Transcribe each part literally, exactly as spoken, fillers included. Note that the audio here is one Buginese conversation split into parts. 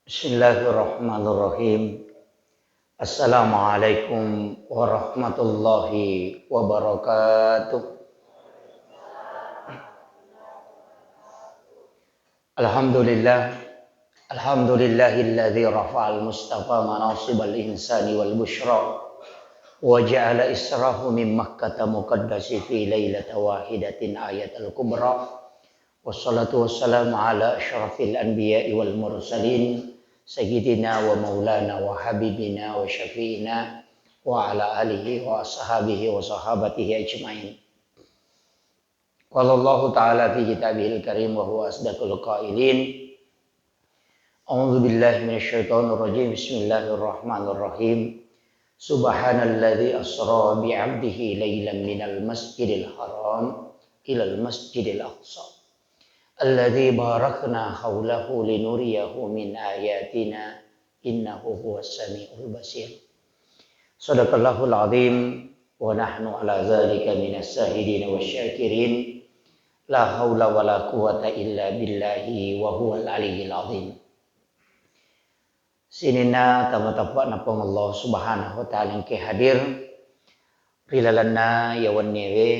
Bismillahirrahmanirrahim. Assalamualaikum warahmatullahi wabarakatuh. Alhamdulillah. Alhamdulillahilladzi rafa'al mustafa manasibal insani wal busyra. Wa ja'ala israhu min Makkata muqaddasi fi lailata wahidatin ayatal kubra. Wassalatu wassalamu ala asyrafil anbiya'i wal mursalin, sayyidina wa maulana wa habibina wa syafi'ina wa ala alihi wa ashabihi wa sahabatihi ajma'in. Qala Allahu ta'ala fi kitabihil karim wa huwa asdaqul qailin. A'udzu billahi minasy syaithanir rajim. Bismillahirrahmanirrahim. Subhanalladzi asra bi 'abdihi lailan minal masjidil haram ilal masjidil aqsa. Alladzi barakna haulahu linuriyahu min ayatina innahu huwas samiul basir. Sadaqallahul azim wa nahnu ala dzalika minas syahidin wasy syakirin. La haula wala quwwata illa billahi wa huwal aliyyil azim. Sininna tama tappa'na Puang Allah Subhanahu wa Ta'ala engke hadir ri lalenna iya wenniewe,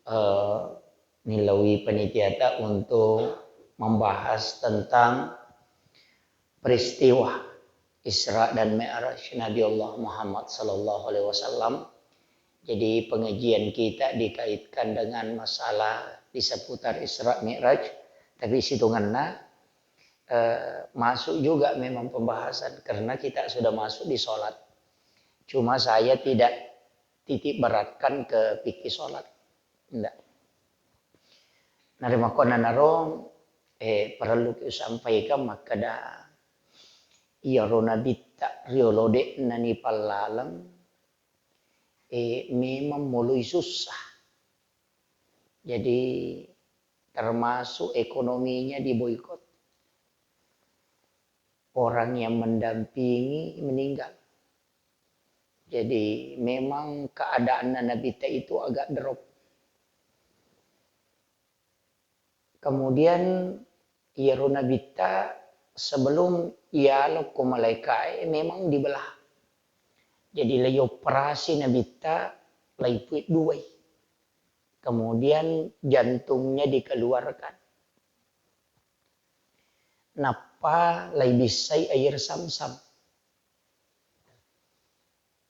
eh, nillaui panitiata untuk membahas tentang peristiwa Isra dan Mi'raj Nabi Allah Muhammad sallallahu alaihi wasallam. Jadi pengajian kita dikaitkan dengan masalah di seputar Isra Mi'raj, tapi situngenna, eh, masuk juga memang pembahasan karena kita sudah masuk di sholat. Cuma saya tidak titik beratkan ke fikih sholat. Ndak. Narimakkuannanaro, eh, parelluki usampaikan makkeda, iyaro nabitta riolo de'na nipallaleng, eh, memang moloi sussa. Jadi termasuk ekonominya diboikot. Orang yang mendampingi meninggal. Jadi memang keadaanna nabitta itu agak drop. Kemudian iyaro nabitta sebelum iyalo ko malaikae memang dibelah. Jadi lai operasi nabitta, lai pui duai. Kemudian jantungnya dikeluarkan. Nappa lai bissai air samsam.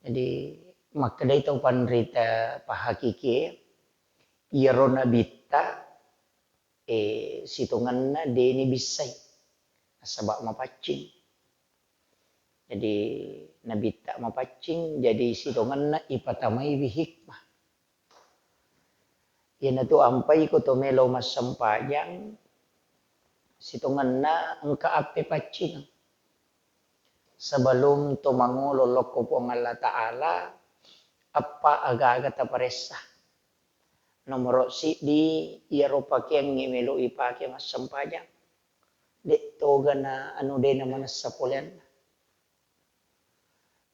Jadi makkedai tau panrita pahakiki, iyaro nabitta, eh, sitongenna deni bissai, nasaba mapaccing. Jadi nabitta mapaccing, jadi sitongenna ipatamaiwi hikmah. Iyanatu ampai ko to melo massempajang, sitongenna engka appepaccing. Sebelum to mangolo lokko Puang Allah Ta'ala, appa agaga taparessa. Nomoro siddi, iyaro pakeangnge melo ipake massempajang. De' togana anu de' namanessa poleanna.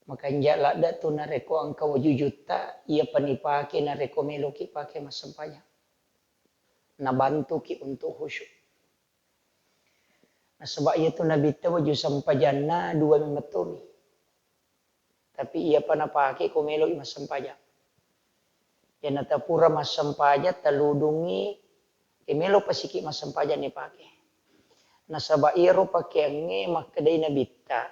Makanja' ladde' tu narekko engka waju jutta, iyapa nipake narekko meloki pake massempajang. Nabantuki untuk khusyuk. Nasaba iyatu nabitta waju sempajanna dua memettomi. Tapi iyapa napake ko melo'i massempajang. Iyanata pura massempajang, taludungngi, e, melo pasiki massempajang nipake. Nasaba iyaro pakeangnge makkedai nabitta,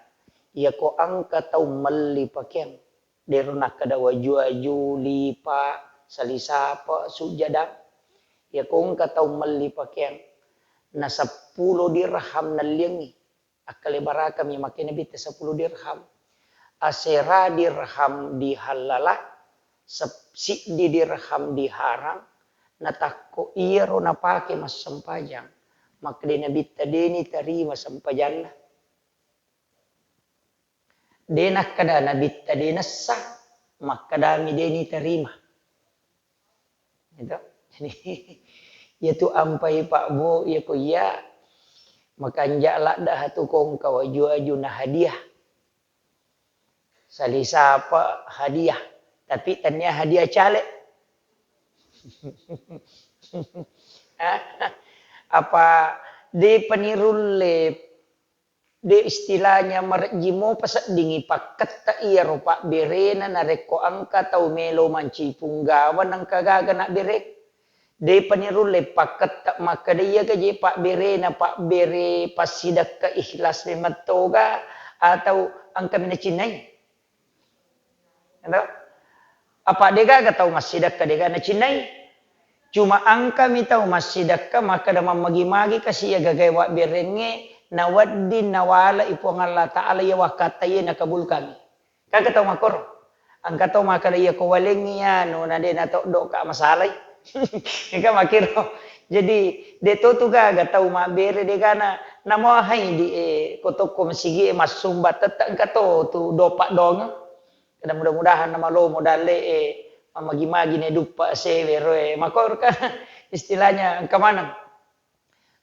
iyako engka tau melli pakeang, dero nakkeda waju-waju, lipa, salisapa, sujjadang. Iyako engka tau melli pakeang, na seppulo dirham nalliangngi. Akkalebarakami makkeda nabitta seppulo dirham. Asera dirham dihallala, sep-, siddi dirham diharang, natakko iyaro napake massempajang, makkeda nabitta deni tarima sempajanna. De nakkeda nabitta de nessa, makkedami deni tarima. Gitu. Jadi, iyatu ampai Pak Bu, iyako iya makanja' ladde' hatu kongka waju-waju na hadiah. Salisapa hadiah, tapi tania hadiah caleg. Apa de panirulle De istilahnya marejji mopa seddingi pakketta iyaro pabberena narekko engka tau melo mancaji punggawa nengka gaga nabbere. Depa nirulle pakketta makkeda iyaga je pabberena pabbere passidekka ikhlas memettoga atau engka mi nacinnai. Ero? Apa degaga tau massidekka dega nacinnai? Cuma engkami tau massidekka makkeda mammagi-magi kasi iya gagae wabberengnge nawedding nawalai Puang Allah Ta'ala iya wakkatta iya nakabulkangngi. Gaga tau makkoro. Engka tau makkeda iya ko walengngi anu na de natoddoka masalai. Engka makkiro. Jadi de to tu gaga tau mabbere degana namohai di e ko tokko masigi e massumba tette engka to tu dopa dongeng. Kada mudah-mudahan namalomo dalle e mamagi-magi ne duppa sewe roe makkoro kan istilahnya engka maneng.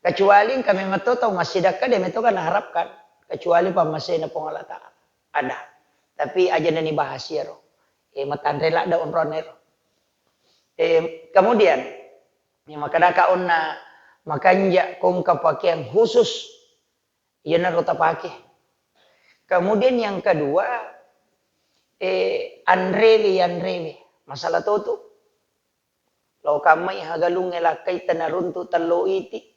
Kecuali engka memang to tau massidekka de metoga naharapkan kecuali pammasena Puang Allah Ta'ala. Ada. Tapi aja nani bahas iyaro. E matanre ladda onronnero. E kemudian ni makkadaka onna makanja kongka pakeang khusus iyanaro tapake. Kemudian yang kedua, eh, anrewe, anrewe. Masalah totu. Lo kammai hagalungnge lakkai tanaruntu tello iti.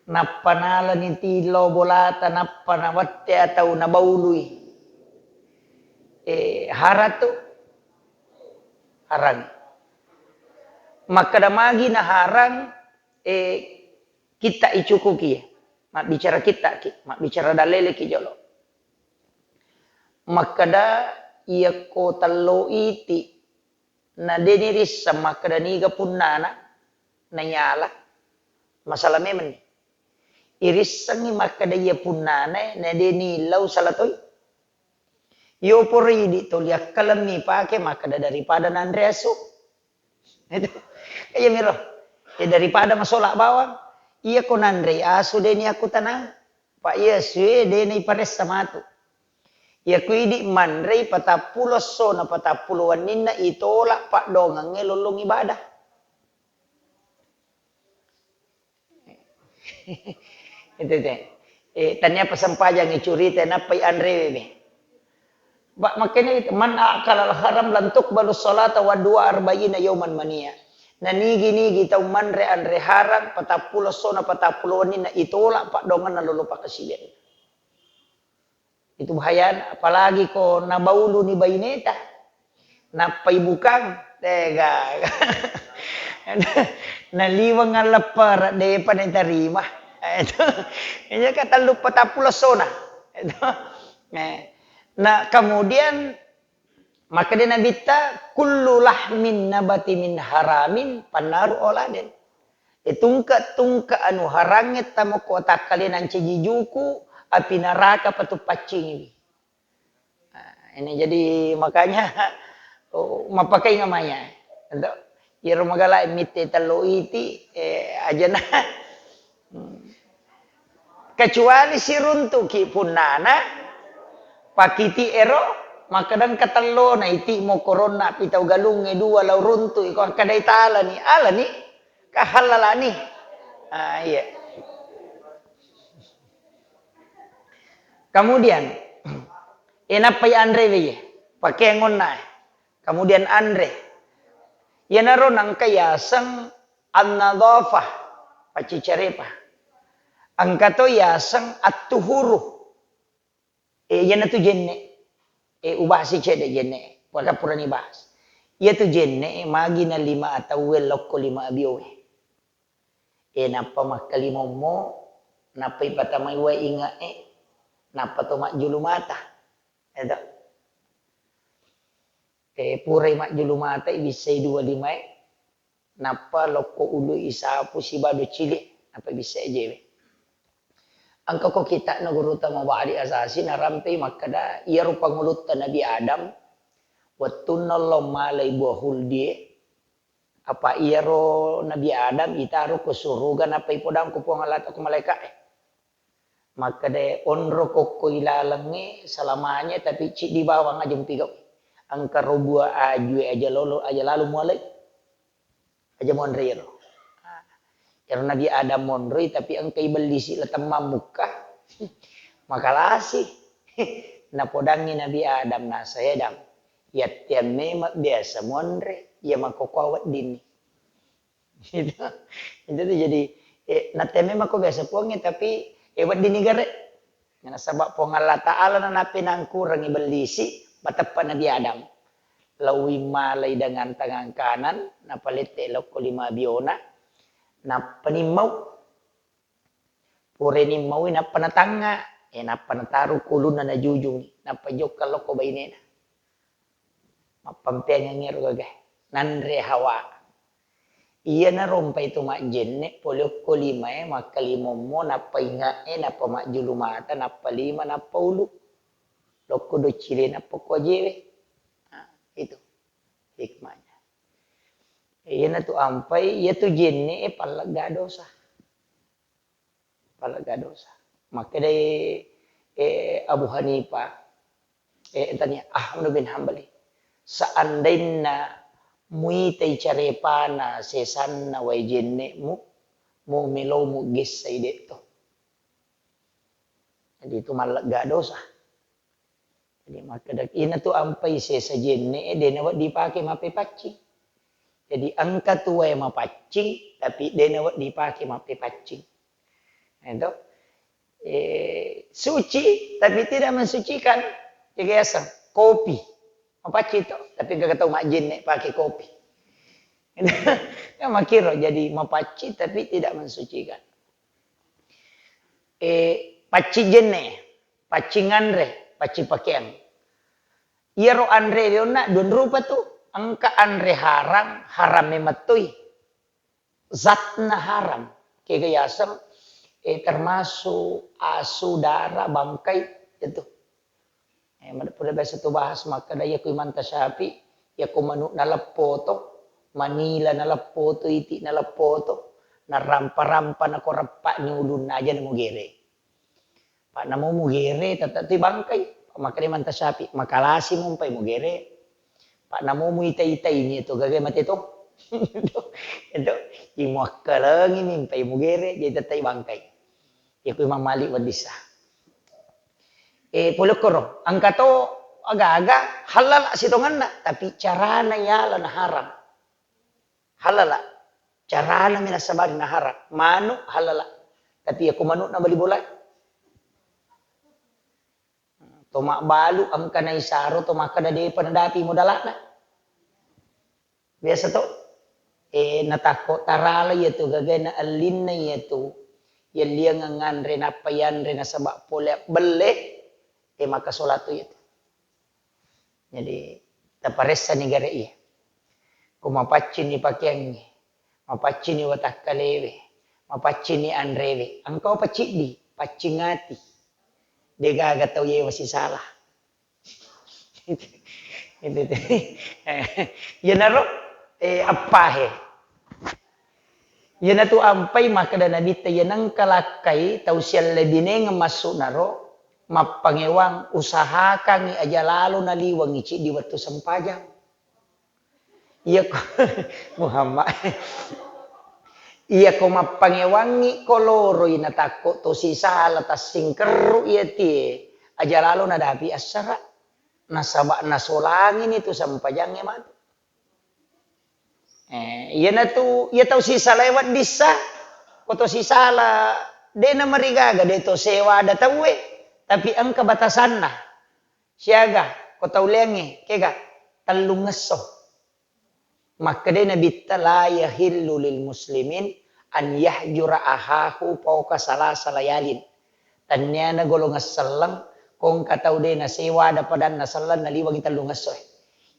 Nappa nalani tilo bolata, nappa nawette atau nabaului. Eh, haratu harang. Makkeda magi naharang, eh, kitta icukuki, mabbicara kittaki, mabbicara daleleki jolo. Makkeda iyakko tello iti, na deni risseng makkeda niga punnana, nayala, masalah memenni. Irissengngi makkeda iya punnana, na deni lau salah toi. Yo poro idi toli akkalemmi pake makkeda daripada nanre asu. Itu. Iya miro. Ya daripada masola bawang, iya ko nanrei asu deni aku tenang. Pak iya sue deni paressa matu. Iya ku idi manrei patappulo esso na patappulo wenninna itolak padongengnge lollong ibadah. Itu te. Eh, tania pasempajang icurita nappai anrewe be. Ba makkene itu, "Man akala al haram lan tuqbalu salata wa dua arba'ina yauman mania." Na nigi-nigi tau manre anre harang patappulo sona patappulo wenninna itolak padongenna lolo pakasibe. Itu bahayana, apalagi ko nabauluni baineta. Nappai bukang, tega. Naliweng alleppere, depa natarima. Itu. Iya ka tellu patappulo sona. Itu. Eh. Nah, kemudian makkeda Nabitta, "Kullu lahmin nabati min haramin pannaru oladen." E, tungke-tungke anu harangnge tamoko takkalena ncaji juku, api naraka patu paccingiwi. Nah, ini jadi makanya, oh, mappakai ngamaya. Untuk iyaro magala mitte tello iti, eh, ajana. Hmm. Kecuali siruntuki punnana, pakiti ero, makkeda engka tellona iti mokoronna pitau galungnge dua lao runtu iko akkadai talani, alani, kahallalani. Ah, iya. Kemudian, eh, nappai anre weye, pakeang onna, eh. Kemudian anre. Iyanaro nangka yaseng an-nadhafah, paccicarepa. Engka to yaseng at-tuhuru. Eh, iyanatu jenne. Eh, ubahasi cedde jenne. Pura-purani bahas. Iyatu jenne, magi na lima atauwe lokko lima abiowe. Eh, nappa makkalimommo, nappa ipatamai wae inge'e, nappa to majjulu mata. Eto. Eh, purai majjulu mata, ibissai dua limae, nappa lokko ulu isapu sibado cili, nappa ibissai ajewe. Engka ko kitakna Gurutta Mubadi Asasi narampei makkeda, iyaro pangulutta Nabi Adam, wettunna lo malai buah huldie, apa iyaro Nabi Adam itaro ko suruga nappa ipodang ko Puang Allah Ta'ala ko malaika'e. Makkeda, onro kokko ilalengnge selamanya, tapi ciddi bawang aja mupigau. Engka ro buah ajue aja lolo, aja lalo mualai. Aja muanre iyaro. Ero Nabi Adam monroi, tapi engka ibellisi la temmang mukka, makalasi. Napodangngi Nabi Adam, naseng, "Adam, yatteang memang biasa monre, iya makkokkoe weddinni." Itu, itu tuh jadi, eh, natteang memang ko biasa Puangnge, tapi, eh, weddinni gare. Nasaba Puang Allah Ta'ala na napinangkurangi bellisi, mateppa Nabi Adam. Laowi malai dengan tangan kanan, napalette lokko lima biona, nappa nimmau. Purani maui nappa natangnga, eh, nappa nataru kulunna najujungi, nappa jokka lokko bainena. Mappampeangeng ero gaga. Nanre Hawa. Iyana rompai tu majjenne, pole okko limae, makkalimommo, nappa inge'e, nappa majjulu mata, nappa lima, nappa ulu. Lokko doccile, nappa ko ajewe. Nah, itu hikmahnya. Iyana tu ampai, iya tu jenne e pallegga dosa. Pallegga dosa. Makkedai, eh, Abu Hanifah, eh, tania, Ahmad bin Hambali, "Seandainna muitai carepana sesanna wae jenne'mu, mu melo mugessai, de' to." Jadi itu mallegga dosa. Jadi makkeda, ina tu ampai sesa jenne e, de' nawedding pake mappepaccing. Jadi engka tu wae mapaccing, tapi de' nawedding pake mappepaccing. Itu. Eh, suci, tapi tidak mensucikan. Jaga yaseng, kopi. Mapaccing to, tapi engka tau majjenne pake kopi. Ya, makkiro, jadi mapaccing, tapi tidak mensucikan. Eh, paccing jenne, paccing anre, paccing pakeang. Iyaro anre rionna duanrupa tu, engka anre harang, haram memettoi. Zatna haram. Kega yaseng, eh, termasuk asu, dara, bangkai, itu. Eh, mada-, pura biasa tu bahas makkeda, iya ko Imam Tasyafi, iya ko manu' naleppo to, manila naleppo to, iti naleppo to, narampa-rampa nako reppa ni ulunna, aja na mugere. Pa' namo mugere, tette tu bangkai. Makkeda Imam Tasyafi, makalasi mumpai mugere. Pa' namo muita-itai ni to gaga mate to. Itu, itu, imuakkalengi mimpai mugere, jadi tette bangkai. Iya ko Imam Malik weddissa. Eh, pole koro, engka to aga-aga halala sitongenna, tapi carana yala na haram. Halala. Carana mi nasabari na haram. Manu halala. Tapi iya ko manu' na bali bolae. To mabbalu engka naisaro to makkeda de'pa nadapi modala'na. Biasa to, eh, natakko tarala iya tu gagaina ellinna iya tu, yelliangeng nganre nappa yanre nasaba pole abbelle, eh, maka solat tu iya tu. Jadi, taparessani gare iya. Ko mapaccini pakeangnge, mapaccini watakkalewe, mapaccini anrewe, engka paciddi, paccing ati. Degaga tau yewa sisala. Itu, itu. Iyanaro, eh, appahe. Iyanatu ampai makkeda Nabitta, iya nengka lakkai tau siallebinengeng massu'naro, mappangewang, usahakangngi aja lalo naliwengngi ciddi wettu sempajang. Iyako Muhammad. Iyako mappangewangngi ko loroi natakko to sisala tassingkerru iyatie, aja lalo nadapi assara. Nasaba nasolangini tu sempajangnge matu. Eh, iyanatu, iya tau sisalae weddissa, ko to sisala, de namarigaga, de to sewada tauwe, tapi engka batasanna. Siaga, ko tau leangnge, kega, tellungngesso. Makkedai Nabitta, "La yahillu lil muslimin an yahjura ahahu fauqa salasa layalin." Tenniana golongan selleng, ko engka tau de nasewada padanna selleng naliwengi tellungesso.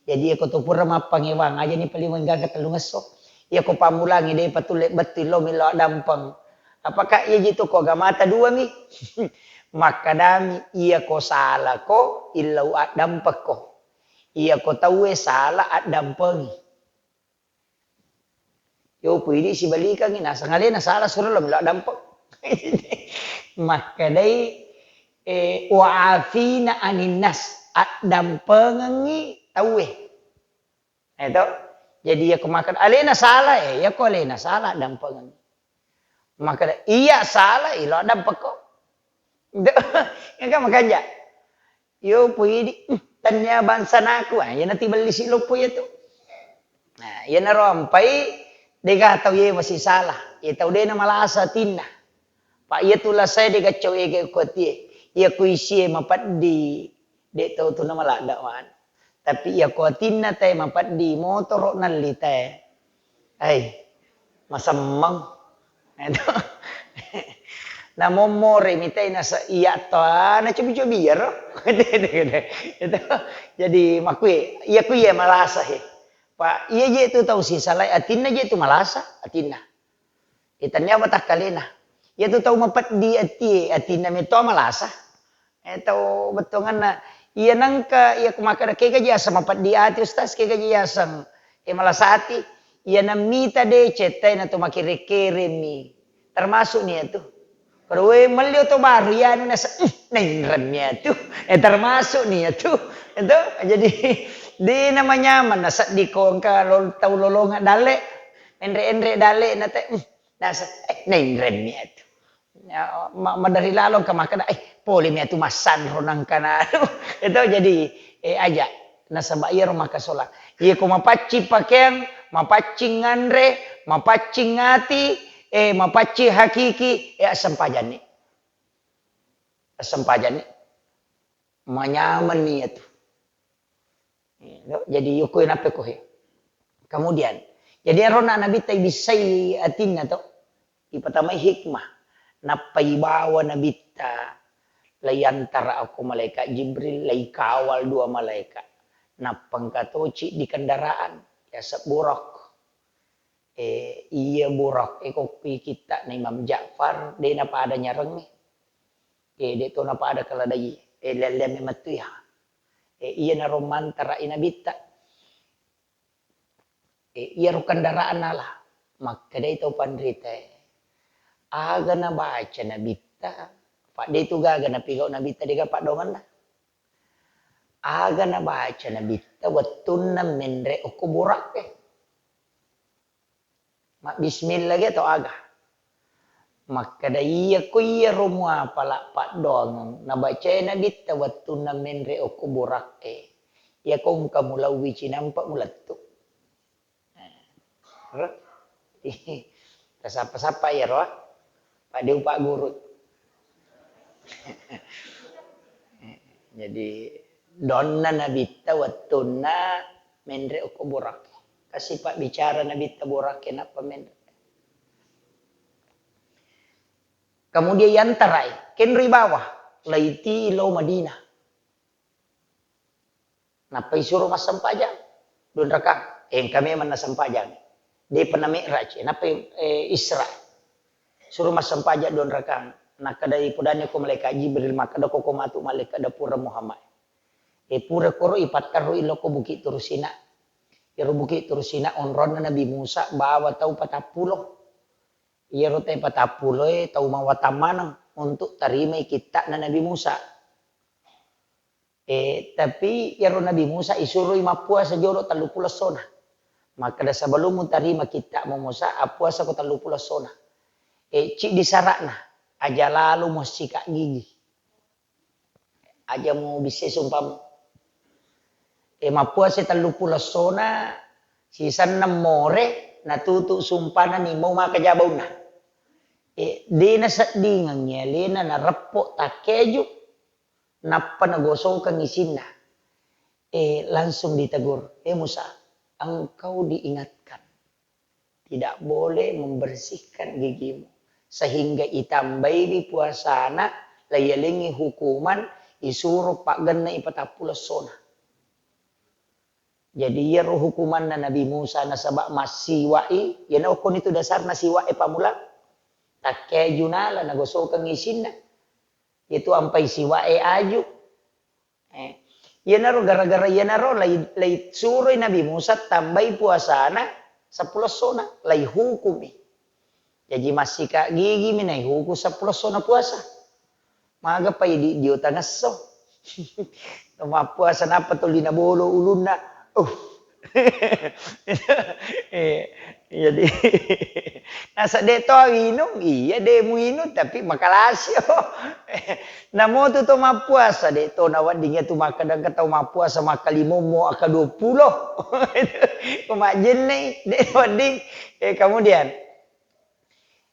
Jadi, iyako to pura mappangewang, aja ni paliweng gaga tellungesso. Iyako pammulangi de patulle bettu lo millau addampeng. Apakah iya jitu ko agamata dua mi? Makkadami, iyako salako, illau addampekko. Iyako tauwe sala, addampengi. Yo, puidi sibalikangi, naseng alena sala, suro lo melo addampeng. Makkedai, eh, "Wa afina aninnas," addampengengi tauwe. Eto? Jadi, iyako makkeda alena sala, eh, iyako alena sala, addampengengi. Makkeda, "Iya salah, ilo dampekko." Engka makanja. Yo poidi, "Hmm, tania bangsanaku." Ah, iyana tibellisi loppo iya tu. Nah, iyanaro ampai, dega tau iye masisala. Iya tau de namalasa atinna. Pa iya tu lasae dega cau ege ko atie. Iya ko isie mapeddi, de tau tu namaladda man. Tapi iya ko atinna tae mapeddi, motoro nalli tae. Ai, masemmeng. Itu. Namommore mitai nasa iya to, ah, nacobi-cobi iyaro. Itu. Jadi makui, iya kui iya malasa he. Pa iya je tu tau sisalai, atinna je tu malasa, atinna. Itannia watakkalena. Iya tu tau mapeddi atie, atinna meto malasa. Eh, tau bettuanganna. Iya nengka, iya ku makkeda, "Kega ji aseng mapeddi ati, Ustaz? Kega ji aseng, eh, malasati?" Iya nammita deceng tai na to makkere-keremi. Termasuk ni iyatu. Koro we melli oto baru, iya anu nasa, "Hmm, nainremmi iyatu." Eh, termasuk ni iyatu. Itu, jadi, de namanyameng, nasedding ko engka lo-, tau lolonga dalle, enre-enre dalle na te, "Hmm," nasa, "Eh, nainremmi iyatu." Ya, ma-, maderi lalo engka makkeda, "Eh, pole mi atu massanro nangkana." Itu jadi, eh, aja. Nasaba iyaro makkasola. Iya ko mapaccing pakeang, mapaccing nganre, mapaccing ati, eh, mapaccing hakiki, eh, assempajanni. Assempajanni. Manyamenni iyatu. Jadi yoko nappa ko he. Kemudian, jadi ero na Nabitta ibissai atinna to, ipatamai hikmah, nappa ibawa Nabitta, laiyantara okko malaikat Jibril, laikawal dua malaikat, nappa engka toci di kendaraan, yaseng Buraq. Eh, iya Buraq e ko kitta na Imam Ja'far, de napada nyarengnge. Eh, de to napada keledai, eh, lelleang memettu ya. Eh, iyanaro mantara i Nabitta. Eh, iyaro kendaraan nala, makkedai tau panrita e, aga nabaca Nabitta, fa de tu gaga napigau Nabitta, dega paddoangenna. Aga nabaca Nabitta wettunna menre okko Buraq e. Mabbismillah ge tau aga. Makkeda, "Iya ko iyaro muapala paddoangeng nabacae Nabitta wettunna menre okko Buraq e. Iya ko engka mulauwi cinampa mulettu." Tasappa-sappa iyaro, ah. Pak de upagguru. Jadi, donna Nabitta wettunna menre okko Buraq. Kasi pabbicara Nabitta Buraq e nappa menre. Kemudian yantarai, kenri bawah, laiti lo Madinah. Nappa isuro massempajang, dua rakang. Eh, engka memang nassempajang. Depa na mi'raj, nappa, eh, Isra. Suro massempajang dua rakang. Nakkedai podani ko malaikat Jibril, makkeda ko, ko matu malaikat da pura Muhammad. Eh, pura koro ipatterru iloko Bukit Turu Sina. Iyaro Bukit Turu Sina onronna Nabi Musa bawa tau patappulo. Iyaro tau patappulo e tau mawatang maneng untuk tarimai kitta'na Nabi Musa. Eh, tapi iyaro Nabi Musa isuroi mappuasa jolo telluppulo essona. Makkeda, "Sebelum mutarima kitta'mu Musa, appuasako telluppulo essona." Eh, ciddi sara'na, aja lalo muassika gigi. Aja mubissai sumpamu. Eh, mappuasa telluppulo essona, sisenna more, natutu sumpana nimau maka jabaunna. Eh, de naseddingengngi alena nareppo takkeju. Nappa nagosokeng isinna. Eh, langsung ditegur, "Eh Musa, engkau diingatkan, tidak boleh membersihkan gigimu, sehingga itambaiwi puasana, laiyalengngi hukuman, isuro paggenna ipatappulo essona." Jadi, iyaro hukumanna Nabi Musa nasaba massiwa'i, iyana okkoni tu dasarna siwa'e pammula. Takkeju nala nagosokeng isinna. Itu ampai siwa'e aju. Eh, iyanaro gara-gara iyanaro lai, lai suroi Nabi Musa tambai puasana seppulo essona, lai hukumi. Jaji massika gigi mi naihuku seppulo essona puasa. Maga pai di, dio tangesso. Mappuasa nappa tuli nabolo ulunna. Uh. Eh, jadi, nasa de' to awinung, iya de' muinung, tapi makalasio. Namo tu to mappuasa, de' to nawedding iya tu makkeda engka tau mappuasa makkalimommo, akka dua puluh. Ko majjenne', de' wedding. Eh, kemudian,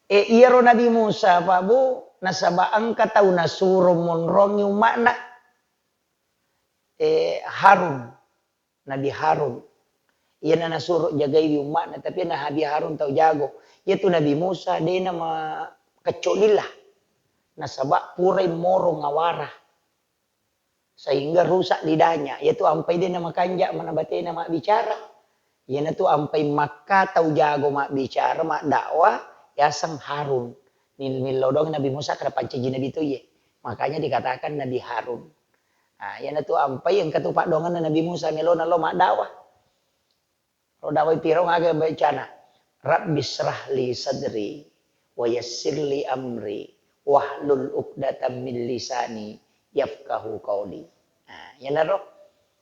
eh, iyaro Nabi Musa, Pak Bu, nasaba engka tau nasuro monrongi umma'na, eh, Harun. Nabi Harun. Iyana nasuro jagaiwi umma'na, tapi na Nabi Harun tau jago. Iyatu Nabi Musa de' namakecco'lilla. Nasaba purai moro ngawara. Sehingga rusak lidahnya. Iyatu ampai de' namakanja' mana batena mabbicara. Iyanatu ampai makka tau jago mabbicara, maddakwah, yaseng Harun. Nil-, nillau doang Nabi Musa karena pancaji Nabi to iye. Makanya dikatakan Nabi Harun. Ah, iyanatu ampai engka tu paddoangenna Nabi Musa melona lao maddakwah. Ro dakwah Firaun aga bacana, "Rabbi israh li sadri wa yassir li amri wahlul uqdatam min lisani yafqahu qauli." Nah, iyanaro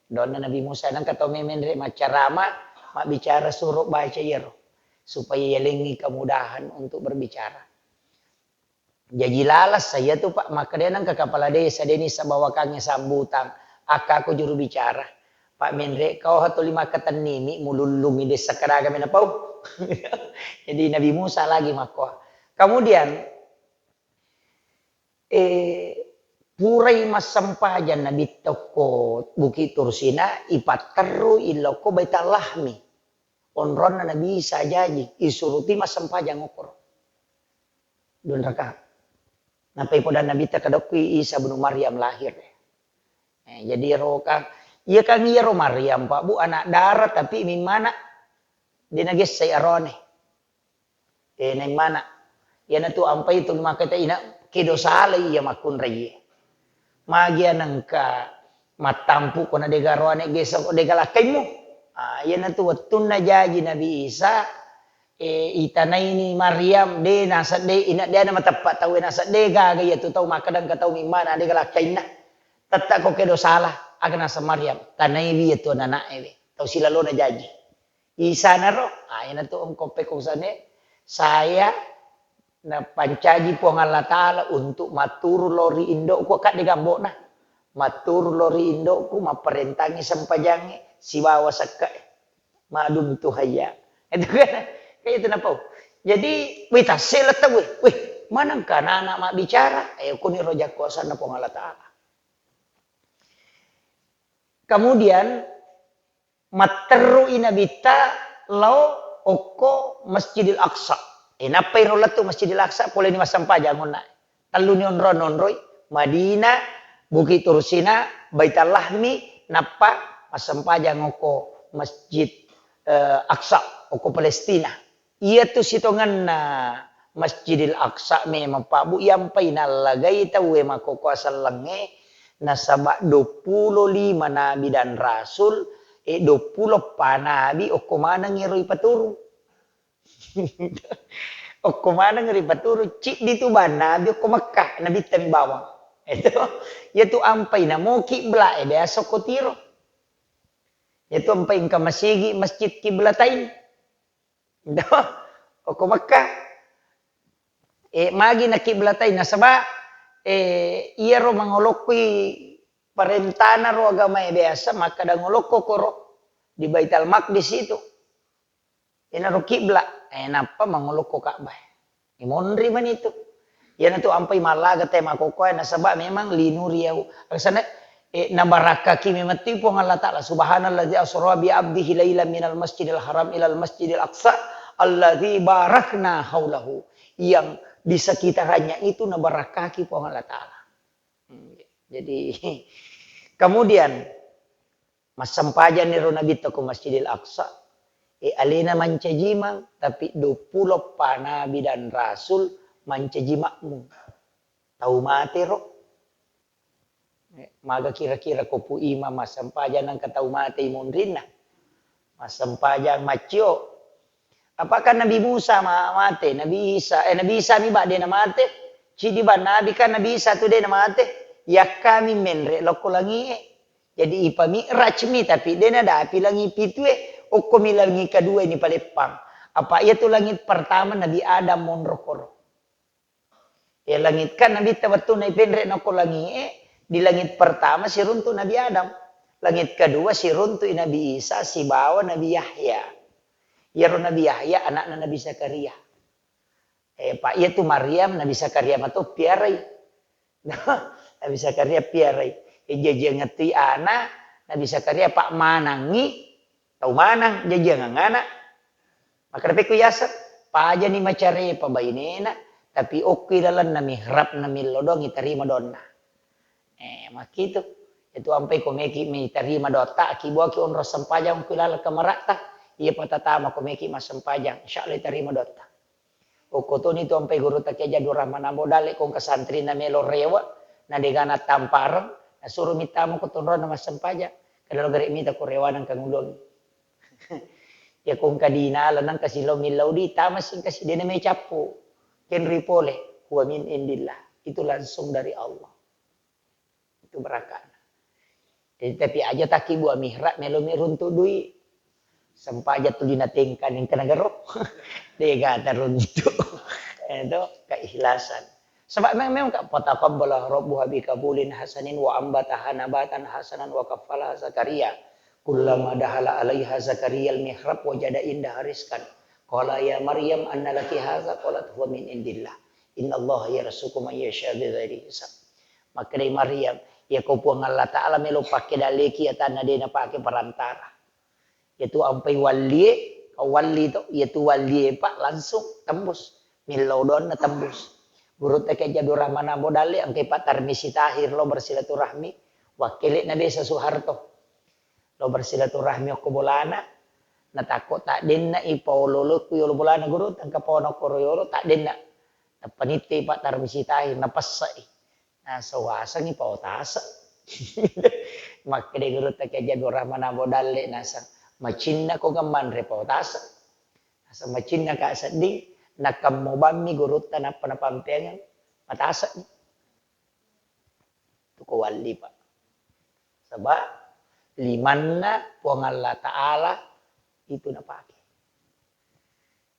doanna Nabi Musa, nengka tau memenre maccarama, mabbicara suro baca iyaro, supaya yalengngi kemudahan untuk berbicara. Jaji lalasa iyatu, Pak, makkedai nengka kepala desa, deni sabawakangnge sambutang, akka ko juru bicara. Pak Menre, kau hatuli makkatennimi, mulullungi desa kadaga menapau. Jadi Nabi Musa lagi makkoa. Kemudian, eh, purai massempajang Nabi tokko Bukit Tursina, ipatterru illoko Baitallahmi. Onronna Nabi Isa jaji, isuruti massempajang okkoro. Dua rakaat. Nappai podanna Nabitta, "Kadokki Isa bunu Maryam lahir." Eh, jadi iyaro kan, iya kan iyaro Maryam, Pak Bu, anak dara, tapi mimmana de' nagessai aroane. Eh, naimmana. Iyanatu ampai tu makata ina, kedo sala iya makkunraiye. Magi anengka mattampu ko na dega roane gesa ko dega lakkaimmu. Ah, iyanatu wettunna jaji Nabi Isa, eh, itanaini Maryam, de' nasedde, ina de' ana mateppa tau, nasedde gaga iyatu tau makkeda engka tau mimmana dega lakkainna. Tetta ko kedo sala, aga naseng Maryam, tanaiwi iyatu anana'e we, tau silalona jaji. Isanaro, ah, iyanatu engko pekko kusane, saya napancaji Puang Allah Ta'ala untuk matturu lao ri indo'ku, akka de' gambo'na. Matturu lao ri indo'ku, mapparentangi sempajangnge sibawa sekke'e. Madum tu hayya. Itu kan, kayak itu napau. Jadi, wih, tassela tau, wih, wih, manengka anak-anak mabbicara? Eh, kuni roja kuasanna Puang Allah Ta'ala. Kemudian, matterru'i Nabitta lao okko Masjidil Aqsa. Eh, nappai ro lettu Masjidil Aqsa, poleni massempajang onna. Telluni onro-, onroi, Madinah, Bukit Tursina, Baitallahmi, nappa massempajang okko Masjid, eh, Aqsa, okko Palestina. Iyatu sitongenna Masjidil Aqsa memang, Pak Bu, iyampai nallagai tauwe makkokkoe sellengnge, nasaba duappulo lima nabi dan rasul, e, duappulo eppa nabi okko maneng ero ipaturu. Okko maneng ero ipaturu, ciddi tu bang nabi okko Mekkah, nabitta mi bawang. Itu, iyatu ampai namo kibla e biasa okko Tiro. Iyatu ampai engka masigi Masjid Kiblatain. Okko Mekkah. Eh, magi na kiblatai nasaba, eh, iyaro mangolokkoi parentana ro agamae biasa makkeda ngolokko koro di Baitul Maqdis itu. Inaro kibla, eh, nappa mangolokko Ka'bah. Imonri mani tu. Iyanatu ampai mallaga te makkokkoe nasaba memang linuriyau. Agasana, eh, nabarakkaki memettu Puang Allah Ta'ala. Subhanalladzi asra bi abdihi lailan minal masjidil haram ilal masjidil aqsa alladzi barakna haulahu. Yang di sekitarnya itu nabarakkaki Puang Allah Ta'ala. Hmm, jadi, kemudian, massempajang ero Nabitta ko Masjidil Aqsa, e, alena mancajimang, tapi duappulo eppa nabi dan rasul mancaji makmum. Tau mate ro. E, maga kira-kira ko Pu Imam massempajang nengka tau mate imonrinna. Massempajang maccio. Apakah Nabi Musa ma-, mate? Nabi Isa, eh, Nabi Isa mi ba de namate? Cidi ba nabi kan Nabi Isa tu de namate. Yakkami menre lokko langie. Jadi ipami'raj mi, tapi de nadapi langi pitue. Okkomi langit kedua ini paleppang. Apa iya tu langit pertama Nabi Adam monro koro. Ya, langit kan Nabitta wettunna ipenre nako langie, di langit pertama siruntu Nabi Adam. Langit kedua siruntu Nabi Isa sibawa Nabi Yahya. Iyaro Nabi Yahya anakna Nabi Zakaria. Eh, Pak, iya tu Maryam Nabi Zakaria mato piarai. Nabi Zakaria piarai. Eh, jajiangettui ana Nabi Zakaria Pak manangi tau manang jajiangeng ana. Makkedapekku yaseng, pajani macarepa bainena, tapi okki lalenna mihrabna millau doang itarima donna. Eh, makkitu. Itu ampai komeki mitarima dotta, akibuaki onro sempajang ku laleng kamaratta. Iya patatama komeki massempajang, insya Allah itarima dotta. Okko toni tu ampai gurutta Kiai Jadul Rahman Ambo Dalle kong ka santrina melo rewe, na degana tampareng, nasuro mittama ko tonrona massempajang. Kada lo gare mita ko rewana engka ngulongi. Ya kong kadina lanang kasi lo millau di tama sing kasi dena mai cappu. Kenri pole, huwa min indillah. Itu langsung dari Allah. Itu barakana. Jadi, tapi aja taki buah mihrab, melo mi runtu dui. Sempaja tu dina tengka ning kena gero. Dega taruntu. Itu keikhlasan. Sebab memang, memang ka, "Fataqabbala rabbuha bi qabulin hasanin wa ambataha nabatan hasanan wa kaffalaha Zakaria. Kullama dahala alaiha Zakaria al-mihrab wajada indaha rizqan. Qala ya Maryam anna laki hadza?" Qalat huwa min indillah. Innallaha yarzuqu man yasha bighairi hisab. Makkedai Maryam, "Iya ko Puang Allah Ta'ala melo pakke daleki atanna de napake perantara." Iyatu ampai wallie, kau walli to, iyatu wallie, Pak, langsung tembus. Millau doanna tembus. Gurutta Kiai Jadul Rahman Ambo Dalle, engkai Pak Tarmisi Tahir lo bersilaturahmi, wakkele'na Desa Soeharto. Lo bersilaturahmi okko bolana, natakko taddenna i paolo-olo ku yolo bolana guru, tengka paona koro yolo taddenna. Nappa nitte Pak Tarmisi Tahir, napessai. Naseng wasengngi pao tase. Makkeda gurutta Kiai Jadul Rahman Ambo Dalle naseng, "Macinna ko ngemmanre pao tase?" Naseng, "Macinna ka sedding, nakemmo bammi gurutta nappa napampeangeng, matase." Tuko walli, Pak. Sebab limanna Puang Allah Ta'ala itu napake.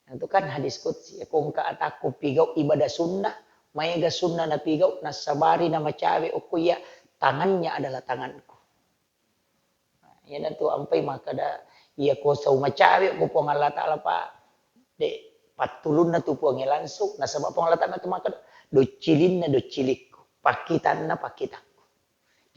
Nah, itu kan hadis qudsi, ya, ko engka atakku pigau ibadah sunnah, maega sunnah napigau, nassabari namacawe okko iya tangannya adalah tanganku. Nah, iyanatu ampai makkeda, iya ko sau macawe ko Puang Allah Ta'ala, Pak, de pattulunna tu Puangnge langsung, nasaba Puang Allah Ta'ala tu makkeda, "Doccilinna doccilikku, pakkitanna pakkitangku."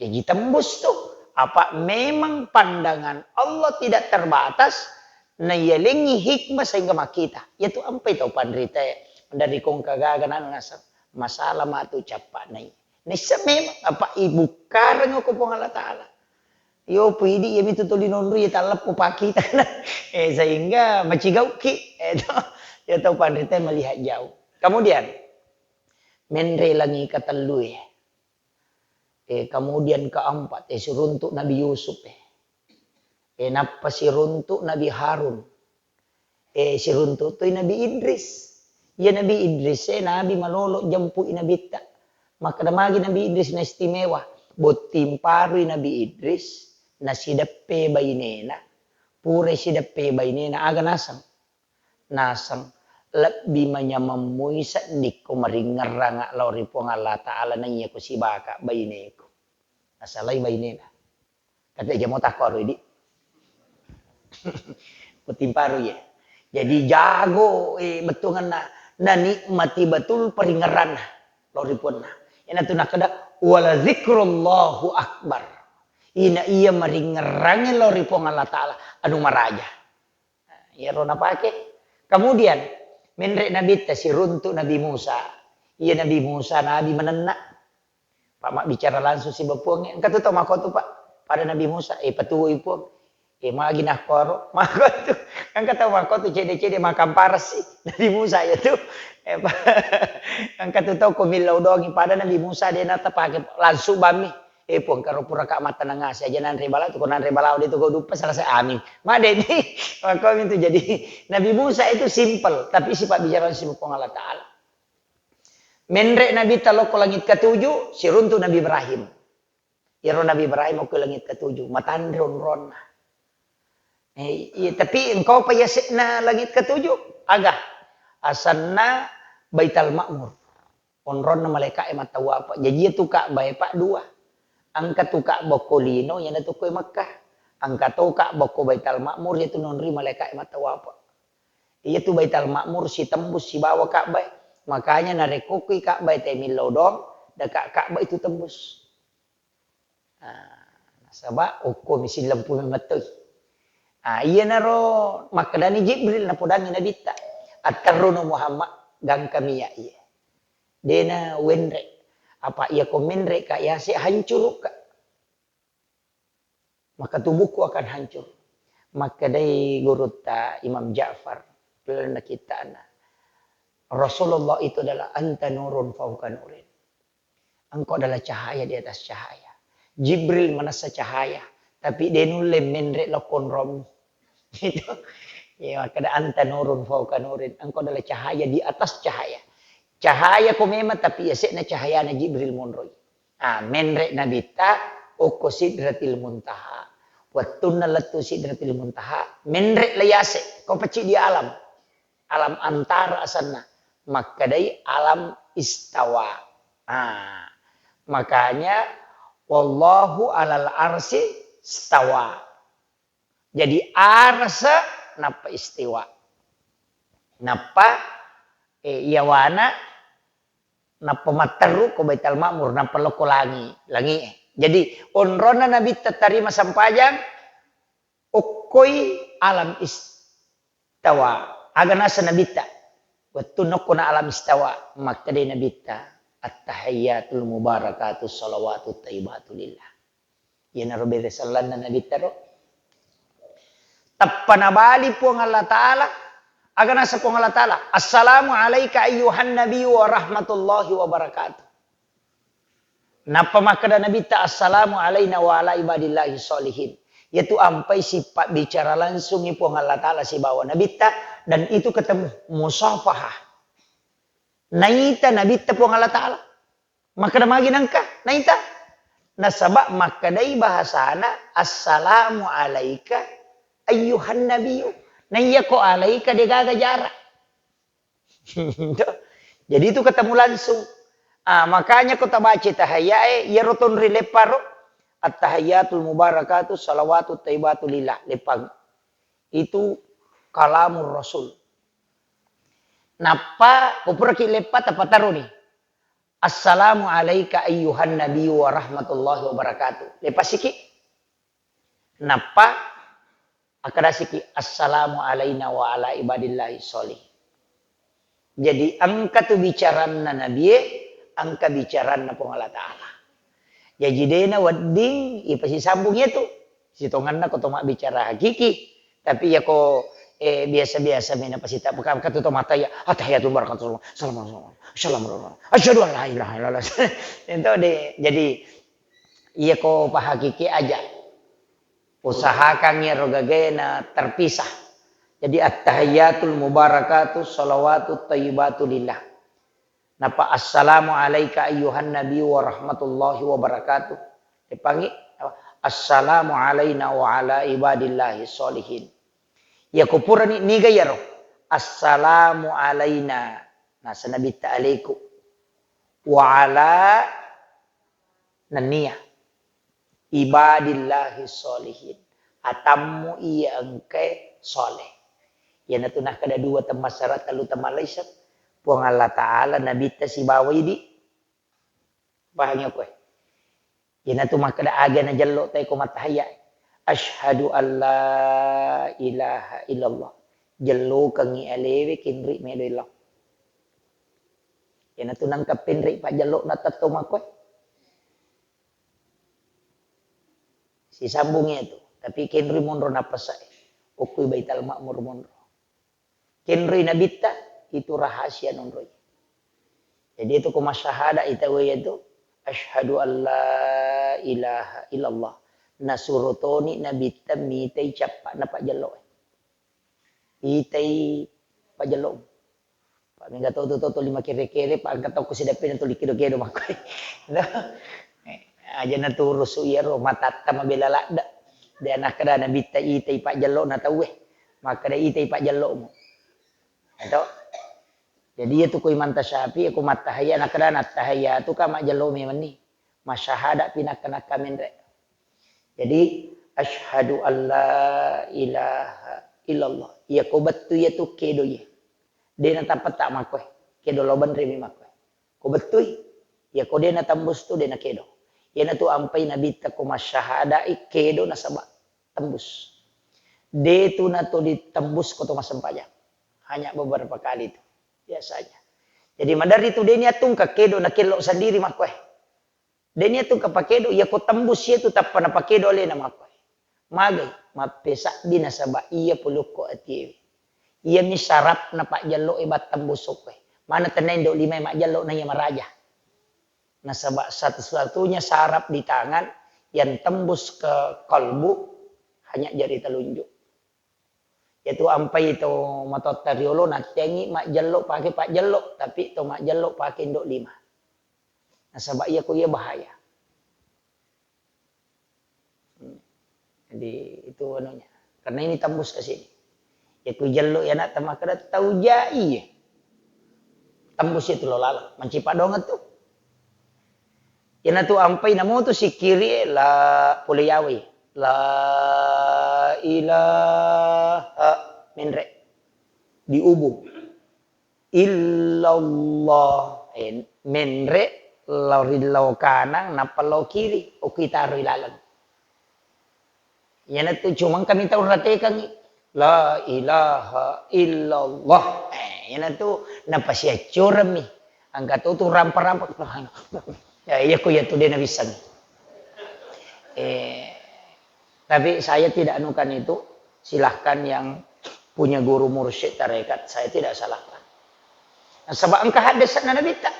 Jadi tembus tu. Apa memang pandangan Allah tidak terbatas, nayalengi hikmah sehingga makkita. Iyatu ampai tau panrita dari kongka gaga nanu naseng, masalah matu cappa nai. Nissa memang apa ibukkareng ko Puang Allah Ta'ala. Yo pidi iya mitu tuli nonru iya talleppo pakkita. Eh, sehingga macigauki. Eh, to. Ya tau panrita melihat jauh. Kemudian, menre langi katellue. Eh, kemudian keempat, eh, siruntuk Nabi Yusuf, eh. Eh, nappa siruntuk Nabi Harun. Eh, siruntuk toi Nabi Idris. Iya Nabi Idris, eh, Nabi malolo jempui Nabitta. Makkeda magi Nabi Idris na istimewa. Botting parui Nabi Idris, nasideppe bainena. Pura sideppe bainena, aga naseng? Naseng, lebbi manyameng mui seddikko maringngerranga lao ri Puang Allah Ta'ala naiya ko sibaka baineku. Nasalai bainena. Tapi aja mo takko aro idi. Botting paru ya. Jadi jago, eh, bettuanganna, nanikmati betul paringngerranna lao ri Puanna. Iyanatu nakkeda, "Wala zikrullahu akbar." Ina iya maringngerrangnge lao ri Puang Allah Ta'ala, anu maraja. Nah, iyaro napake. Kemudian, menre Nabitta siruntuk Nabi Musa. Iya Nabi Musa, Nabi manenna. Pak mabbicara langsung siba Puangnge. Engka tu tau makkotu, Pak. Pada Nabi Musa, eh, patuwoi Puang. Eh, magi nakkoro. Makkotu. Engka tau makkotu cede-cede makamparasi. Nabi Musa ya tu. Eh, Pak. Engka tu tau ko millau doangi. Pada Nabi Musa de natapake langsung bammi. Eh, Puang, karo puraka mattanengasi aja nanre bala tu, ko nanre bala de tu ko duppa selesai, amin. Madeni. Makkomi tu jadi Nabi Musa itu simple, tapi sifat bicara langsung Puang Allah Ta'ala. Menre Nabitta lokko langit ketujuh, siruntu Nabi Ibrahim. Iyaro Nabi Ibrahim okko langit ketujuh, matanre onronna. Eh, iya, tapi engkau pa yase'na langit ketujuh? Aga? Asanna Baital Ma'mur. Onronna malaika'e mattawapa. Jaji iya tu Ka'bah e, Pak, dua. Engka tu Ka'bah ko lino, iyana tu ko e Makkah. Engka to Ka'bah ko Baital Ma'mur, iya tu nonri malaika'e mattawapa. Iya tu Baital Ma'mur sitembus sibawa Ka'bah e. Makanya narekko kui Ka'bah e te millau doang, deka Ka'bah itu tembus. Ah, nasaba okko mi sillempu memettoi. Ah, iyanaro makkedani Jibril napodangi Nabitta, "Atterruno Muhammad, gangkami iya iye. Dena wenre. Apa iya ko menre ka yase hancuru ka. Maka tubuhku akan hancur." Makkedai gurutta Imam Ja'far, lalenna kittana, Rasulullah itu adalah anta nurun fauqa nurin. Engkau adalah cahaya di atas cahaya. Jibril manessa cahaya, tapi de nulle menre lao konrommu. Itu. Ya, makkeda anta nurun fauqa nurin. Engkau adalah cahaya di atas cahaya. Cahaya ko memang, tapi yase'na cahayana Jibril monroi. Ah, menre Nabitta okko Sidratil Muntaha. Wettunna lettu Sidratil Muntaha, menre la yase, ko pecci di alam. Alam antara asanna. Makkedai alam istawa. Ah, makanya wallahu alal arsi stawa. Jadi arasa nappa istiwa. Nappa, eh, yawana nappa matteru ko Baitul Ma'mur, nappa lokko langi, langi e. Jadi onronna Nabitta tarima sampajang, okkoi alam istawa. Aga naseng Nabitta? Wettunna okkona alam istawa, makkedai Nabitta, "Attahiyyatul mubarakatus shalawatut thayyibatu lillah." Iyanaro bere sellanna Nabitta ro. Tappa nabali Puang Allah Ta'ala, aga naseng Puang Allah Ta'ala, "Assalamu alaika ayyuhan nabiyyu wa rahmatullahi wa barakatuh." Nappa makkeda Nabitta, "Assalamu alaina wa ala ibadillahi sholihin." Iyatu ampai sipabbicara langsungi Puang Allah Ta'ala sibawa Nabitta, dan itu ketemu musafahah. Naita Nabitta Puang Allah Ta'ala. Makkeda magi nengka naita? Nasaba makkedai bahasana, "Assalamu alaika ayyuhan nabiyyu." Naiyako alaika degaga jarak. Jadi itu ketemu langsung. Ah, makanya ko tabaca tahayyae, iyaro tonri lepparo, "Attahiyyatul mubarakatu shalawatut thayyibatu lillah." Leppang. Itu kalamur Rasul. Nappa, ko puraki leppa, tappa taroni. "Assalamu alaika ayyuhan nabiyyu wa rahmatullahi wa barakatuh." Lepasiki. Nappa akkadasiki, "Assalamu alaina wa ala ibadillahi sholih." Jadi engka tu bicaranna nabie, engka bicaranna Puang Allah Ta'ala. Jaji dena wedding ipasisambung iyatu. Sitongenna ko to mabbicara hakiki, tapi iyako, eh, biasa-biasa mena pasita-, ka-, katu to mata iya, "Attahiyatul barakatuh, salam, salam, salam, salam, asyhadu an la ilaha illallah." Itu de-, jadi iyako pahakiki aja. Usahakan iyaro gagaena terpisah. Jadi, "Attahiyatul mubarakatu shalawatut thayyibatu lillah." Napa, "Assalamu alaika ayyuhan nabi wa rahmatullahi wa barakatuh." Depangi, "Assalamu alaina wa ala ibadillahi sholihin." Iyako purani niga iyaro, "Assalamu alaina." Naseng Nabitta, "Alaiku." "Wa ala," nennia, "ibadillahi sholihin." Atammu iya engkae sholeh. Iyanatu nakkeda dua temmassara, tellu temmallaiseng. Puang Allah Ta'ala, Nabitta sibawa idi. Pahangi okkoe? Iyanatu makkeda aga najello tae ko mattahayya. Asyhadu an la ilaha illallah. Jellokengngi alewe kinri medo illau. Iyanatu nangka penri pajjello na tetto makkoe. Sisambungi itu. Tapi kenri monro napasa e. Okkoi Baital Ma'mur monro. Kenroi Nabitta, itu rahasia nonroi. Jadi itu ko masyahada ita we itu, "Asyhadu an la ilaha illallah." Nasuro toni Nabitta mitai cappa na pajjello. Itai pajjello. Pak mega to tu to tuli makere-kere, Pak angka toko sidappena tuli kedo-kedo makkoe. Aja na turusu iyaro matatta mabela ladda. De' nakkeda Nabitta itai pajjello'na tauwe. Makkeda itai pajjello'mu. Eto. Jadi, iya tu ko Imam Tasyafi'i, ko mattahiyya, nakkeda nattahiyatu ka majjello memenni. Masyahada pi nakka-nakka menre. Jadi, asyhadu alla ilaha illallah. Iya ko bettu iya tu kedo iya. De' natappa ta makkoe. Kedo lao benre mi makkoe. Ko bettui, iya ko de' natembus tu de' nakedo. Iyana tu ampai Nabitta ko masyahada'i kedo nasaba tembus. De' tu nato ditembus ko to massempajang. Hanya beberapa kali tu biasanya. Jadi maderri tu de' niattungka kedo nakello sendiri makkoe. De' niattungka pakedo, iya ko tembus iya tu tappa napakedo alena makkoe. Magai, mappesabbi nasaba iya polokko atiewe. Iyami sarapna pajjello'e battembus okkoe. Mana tenna indo' limae majjello na iya maraja. Nasaba satu-satunya saraf di tangan yang tembus ke kalbu hanya jari telunjuk. Yatu ampai to matoatta riolo natteangngi majjello pake pajjello, tapi to majjello pake indo' lima. Nasaba iya ko iya bahaya. Hmm. Jadi itu anunya. Karena ini tembus ke sini. Ya ku jello ya nak tamakkeda tau jai. Tembus itu lo laleng. Mancipa doang tu. Iyana tu ampai namo tu sikiri la pole yawe. La ilaha menre. Diubung. Illallah. Eh, menre lao ri lao kanang, nappa lao kiri, okki taroi laleng. Iyanatu cuma engkami tau ratekangngi, la ilaha illallah. Eh, iyanatu napasiaccoremmi. Engka to tu rampa-rampa. Ya, iya ko iya tu de' nawissengngi. Eh, Tapi saya tidak anukan itu, silahkan yang punya guru mursyid tarekat, saya tidak salahkan. Nasaba engka haddese'na Nabitta.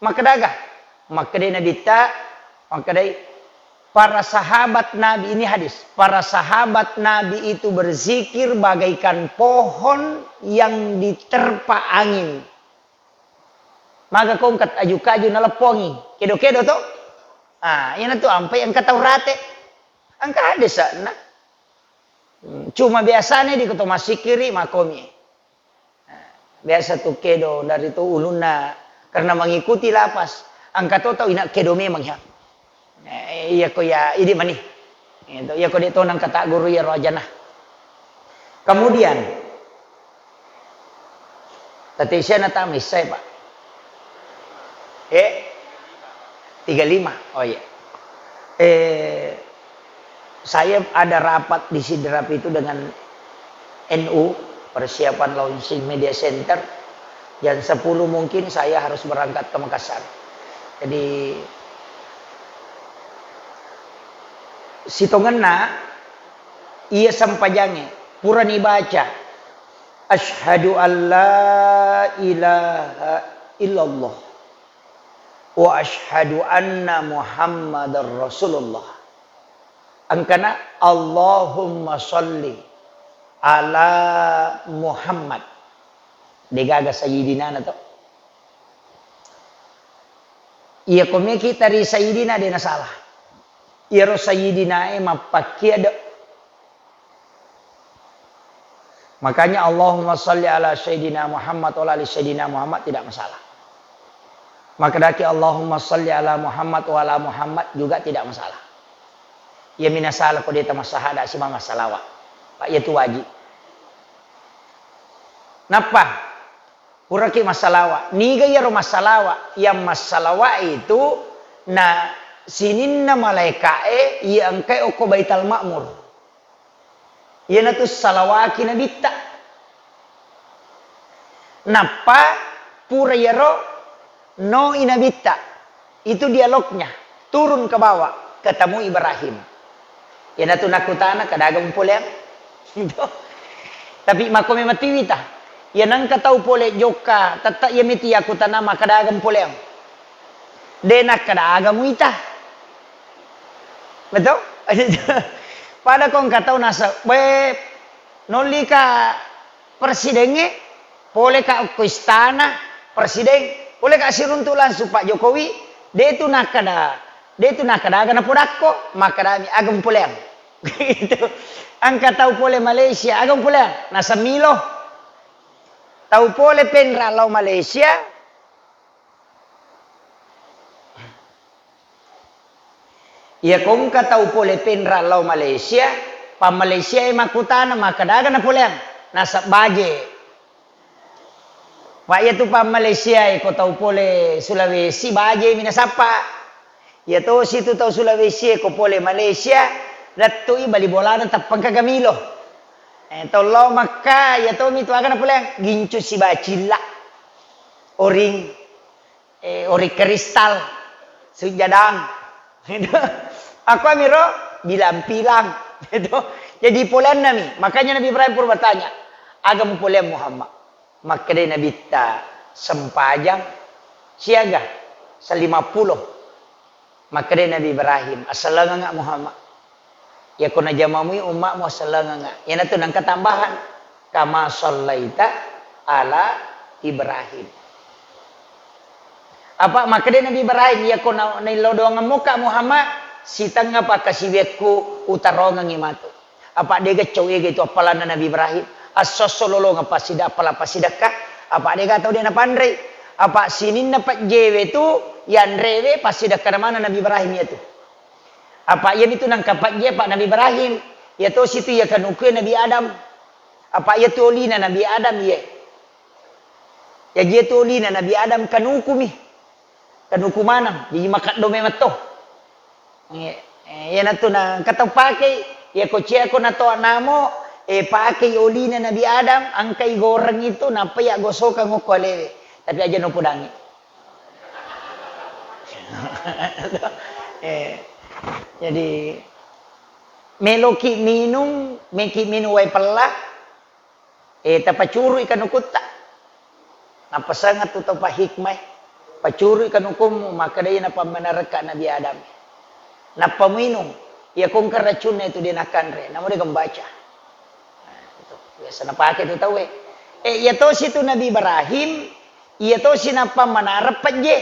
Makkedaga? Makkedai Nabitta, makkedai para sahabat Nabi, ini hadis, para sahabat Nabi itu berzikir bagaikan pohon yang diterpa angin. Maga ko engka aju-kaju naleppongi, kedo-kedo to? Ah, iyanatu ampai engka tau rate. Engka haddese'na. Hmm, cuma biasane di ko to massikkiri makomi. Nah, biasa tu kedo dari tu ulunna karena mengikuti lapas. Engka to tau ina kedo memang ya. Eh, iya ko ya, idi mani. Itu, iya ko de' to nang kata guru ya roh ajana. Kemudian, tadi saya nata missai, Pak. Eh, tiga lima. Oh iya. Eh, saya ada rapat di Sidrap itu dengan N U, persiapan launching media center. Jam sepuluh mungkin saya harus berangkat ke Makassar. Jadi, sitongenna iya sempajangnge purani baca, "Asyhadu an la ilaha illallah wa asyhadu anna Muhammadar Rasulullah." Engkana, "Allahumma shalli ala Muhammad." Degaga sayyidina na to. Iya ko meki tari sayyidina de' nasalah. Iyaro sayyidinae mappakkia de'. Makanya Allahumma shalli ala sayyidina Muhammad wa ala ali sayyidina Muhammad tidak masalah. Makkedaki Allahumma shalli ala Muhammad wa ala Muhammad juga tidak masalah. Iya mina salah ko de' tamassahada simang massalawa. Pak, iya tu wajib. Nappa puraki massalawa. Niga iyaro massalawa? Yang massalawa itu na sininna malaika'e iya engkae okko Baital Ma'mur. Iyanatu salawaki Nabitta. Nappa pura iyaro noi Nabitta. Itu dialognya. Turun ke bawah, ketemu Ibrahim. Iyanatu nakutana, "Kadaga mupoleang?" Tapi makko memang tiwita. Iya nangka tau pole jokka, tette iya meti yakutana, "Makkadaga mupoleang?" De' nakkadaga muita. Betul? Pada ko engka tau nasa, "We, nollika presidengnge, poleka okko istana presiden, poleka siruntu langsung Pak Jokowi," de' tu nakkada, de' tu nakkadaga napodakko, makkadami, "Aga mupoleang?" Itu. Engka tau pole Malaysia, aga pole? Naseng Milo. Tau pole Penra lao Malaysia. Iya ko engka tau pole Penra lao Malaysia, pa Malaysia e makkutana, makkeda aga napoleang? Naseng baje. Pa iyatu pa Malaysia e ko tau pole Sulawesi, baje mi nasappa. Iya tosi tu tau Sulawesi e ko pole Malaysia, lettu i bali bolana teppengka ga Milo. Eh, tau lao Makka, iya tomi tu aga napoleang? Gincu sibawa cilla. Oring, eh, oring kristal, sujadang. Itu. Aku amiro bilang-bilang. Itu. Jadi poleanna mi. Makanya Nabi Ibrahim pura bertanya, aga mupoleang Muhammad? Makkedai Nabitta, sempajang siaga, sellimappulo. Makkedai Nabi Ibrahim, assellengengnga Muhammad. Iyako najamamui ummatmu, assellengengnga. Iyanatu nengka tambahan, kama sallaita ala Ibrahim. Apa makkedai Nabi Ibrahim, iyako na-, naillau doangemmuka Muhammad, sitengnga pakkasiwiakku utarongengngi matu. Apa dega cau ega itu appalanna Nabi Ibrahim. Esso-esso lolongeng passida-, appala passidekka. Apa dega tau de napanrei. Apa sininna pejjewe tu yanrewe passidekkana maneng Nabi Ibrahim iyatu. Apa iyami tu nengka pejje pa Nabi Ibrahim. Iya tosi tu iya kanukue Nabi Adam. Apa iyatu olina Nabi Adam iye. Jaji iyatu olina Nabi Adam kanukumi. Kanuku maneng, jaji makeddo memeng to. Eh, eh, iyanatu na engka tau pakei, iyako ciako natoa namo, eh, pakei olina Nabi Adam, engkai goreng itu, nappa iya gosokang okko alewe. Tapi aja nopodangi. Eh, jadi meloki minung, meki minung wae pella, Eh, tapacurui kanukutta. Nappasengeng tu tau pahikmai. Pacurui kanukummu, makkeda iya napammanerekka Nabi Adam. Nappa muinung, iya kongka racunna itu de nakanre, namo de gembaca. Nah, itu biasa napake tu tauwe. Eh, iya tosi tu Nabi Ibrahim, iya tosi napammanareng pejje.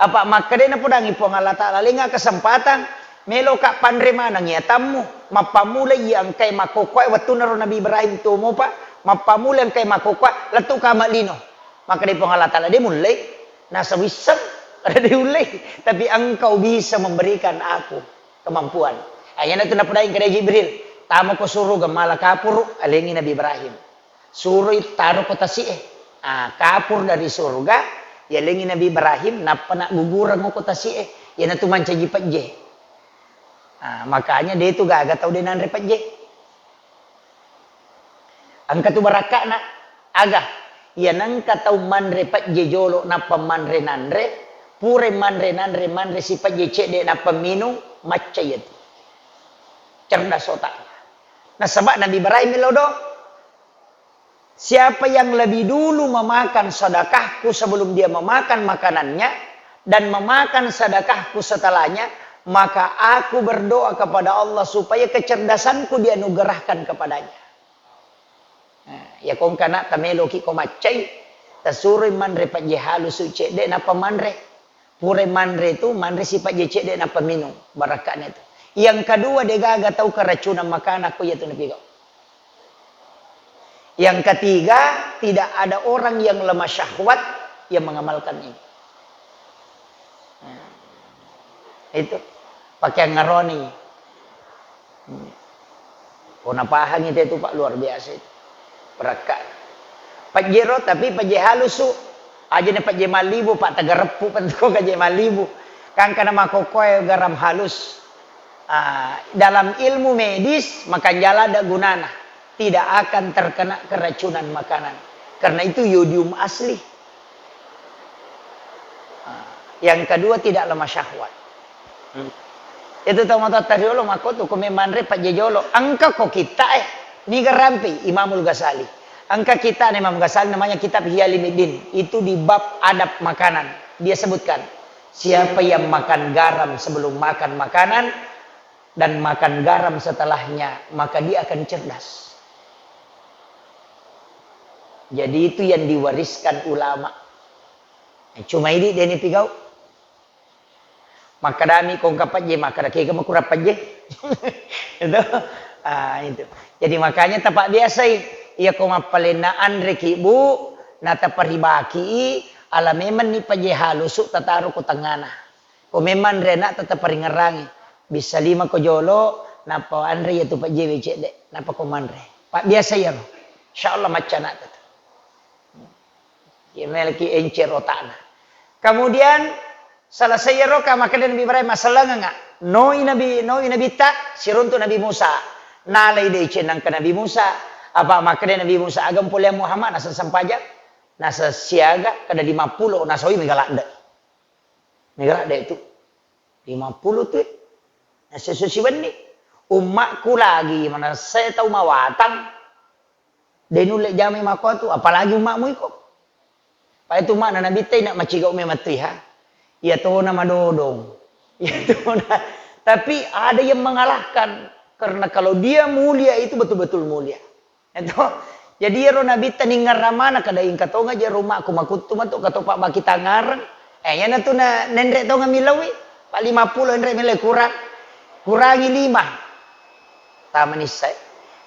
Apa makkedai napodangi Puang Allah Ta'ala, lenga kesempatan, meloka panre maneng iya tammu, mappammula iya engkae makkokkoe wettunna ro Nabi Ibrahim tuo mopa, mappammula engkae makkokkoe, lettu kama lino. Makkedai Puang Allah Ta'ala, de mullei, nasaba wisseng, ada de ullei, tapi engkau bisa memberikan aku kemampuan. Ah, iyanatu napodangi kedai Jibril, tamako suruga mala kapuru, alengi Nabi Ibrahim. Suroi taro ko tasi'e. Ah, kapur dari surga, yalengi Nabi Ibrahim, nappa naggugureng ko tasi'e. Iyanatu mancaji pejje. Ah, makanya de tu gaga tau de nanre pejje. Engka tu barakka'na. Aga? Iya nengka tau manre pejje jolo, nappa manre nanre, pura manre nanre, manre si pejje cedde, nappa minung, macca iyatu. Cerdas otaknya. Nasaba Nabi Ibrahim melo do. Siapa yang lebih dulu memakan sedekahku sebelum dia memakan makanannya, dan memakan sedekahku setelahnya, maka aku berdoa kepada Allah supaya kecerdasanku dianugerahkan kepadanya. Nah, iya kongkana tameloki ko maccai, tasuroi manre pejje halusu cedde, nappa manre. Pura manre tu, manre si pejje cedde nappa minung, barakka'na itu. Yang kedua, degaga tau keracunan makanan ko iyatu napigau. Yang ketiga, tidak ada orang yang lemah syahwat yang mengamalkan ini. Nah, itu. Pakai ngaroni. Hmm. Ko napahangi te tu, Pak, luar biasa itu. Berakka. Pejjero, tapi pejje halusu. Aja na pejje mallibu, Pak, tagareppu pentuko pejje mallibu. Kangkana makokkoe garam halus. Ah, dalam ilmu medis, makanjala ada gunana. Tidak akan terkena keracunan makanan. Karena itu yodium asli. Ah, yang kedua, tidak lemah syahwat. Hmm. Itu tau matoatta riolo makko tu, ko memanre pejje jolo. Engka ko kitta e, niga rampe Imamul Ghazali. Engka kitta Imam Ghazali namanya kitab Ihya Ulumuddin. Itu di bab adab makanan. Dia sebutkan, siapa yang makan garam sebelum makan makanan dan makan garam setelahnya, maka dia akan cerdas. Jadi itu yang diwariskan ulama. Cuma ini dia ni pigau. Makkedami ko engka pejje, makkeda kega makurang pejje. Itu. Ah, itu. Jadi makanya tapabbiasai, iya ko mappalenna anreki, Bu, na taparibaki, ala memenni paje halusu tataro ko tengngana. Ko memang anre anak, tataparingerangi. Bisa lima ko jolo, nappa anre iya tu pajewe cedde, nappa ko manre. Pabbiasa iyaro. Insya Allah macca anak tu. Iya melki encer otakna. Kemudian, selesai iyaro ka makkeda Nabi Ibrahim, masellengengnga. Noi Nabi, noi Nabitta, siruntu Nabi Musa. Nalai deceng nangka Nabi Musa. Apa makkeda Nabi Musa, agam poleang Muhammad, nasa sempajang, nasa siaga, kada lima puluh, nasoi mega ladde. Mega ladde tu. Lima puluh tu. Nasa siwenni. Ummakku lagi, manessa tau mawatang. De nulle jamai makkuatu, apalagi ummakmu iko. Pai tu ummakna Nabitta ina macigau memang tu iha. Iya tona madodong. Iya tona. Tapi ada yang mengalahkan. Karena kalau dia mulia itu betul-betul mulia. Itu. Jadi iyaro Nabitta ningerramana kada ingka tonga je rumahku makuttu matu katopa baki tangareng. Eh, iyana tu na nenre tonga milawi. Pak lima puluh enre milai kurang. Kurangi lima. Tama nissai.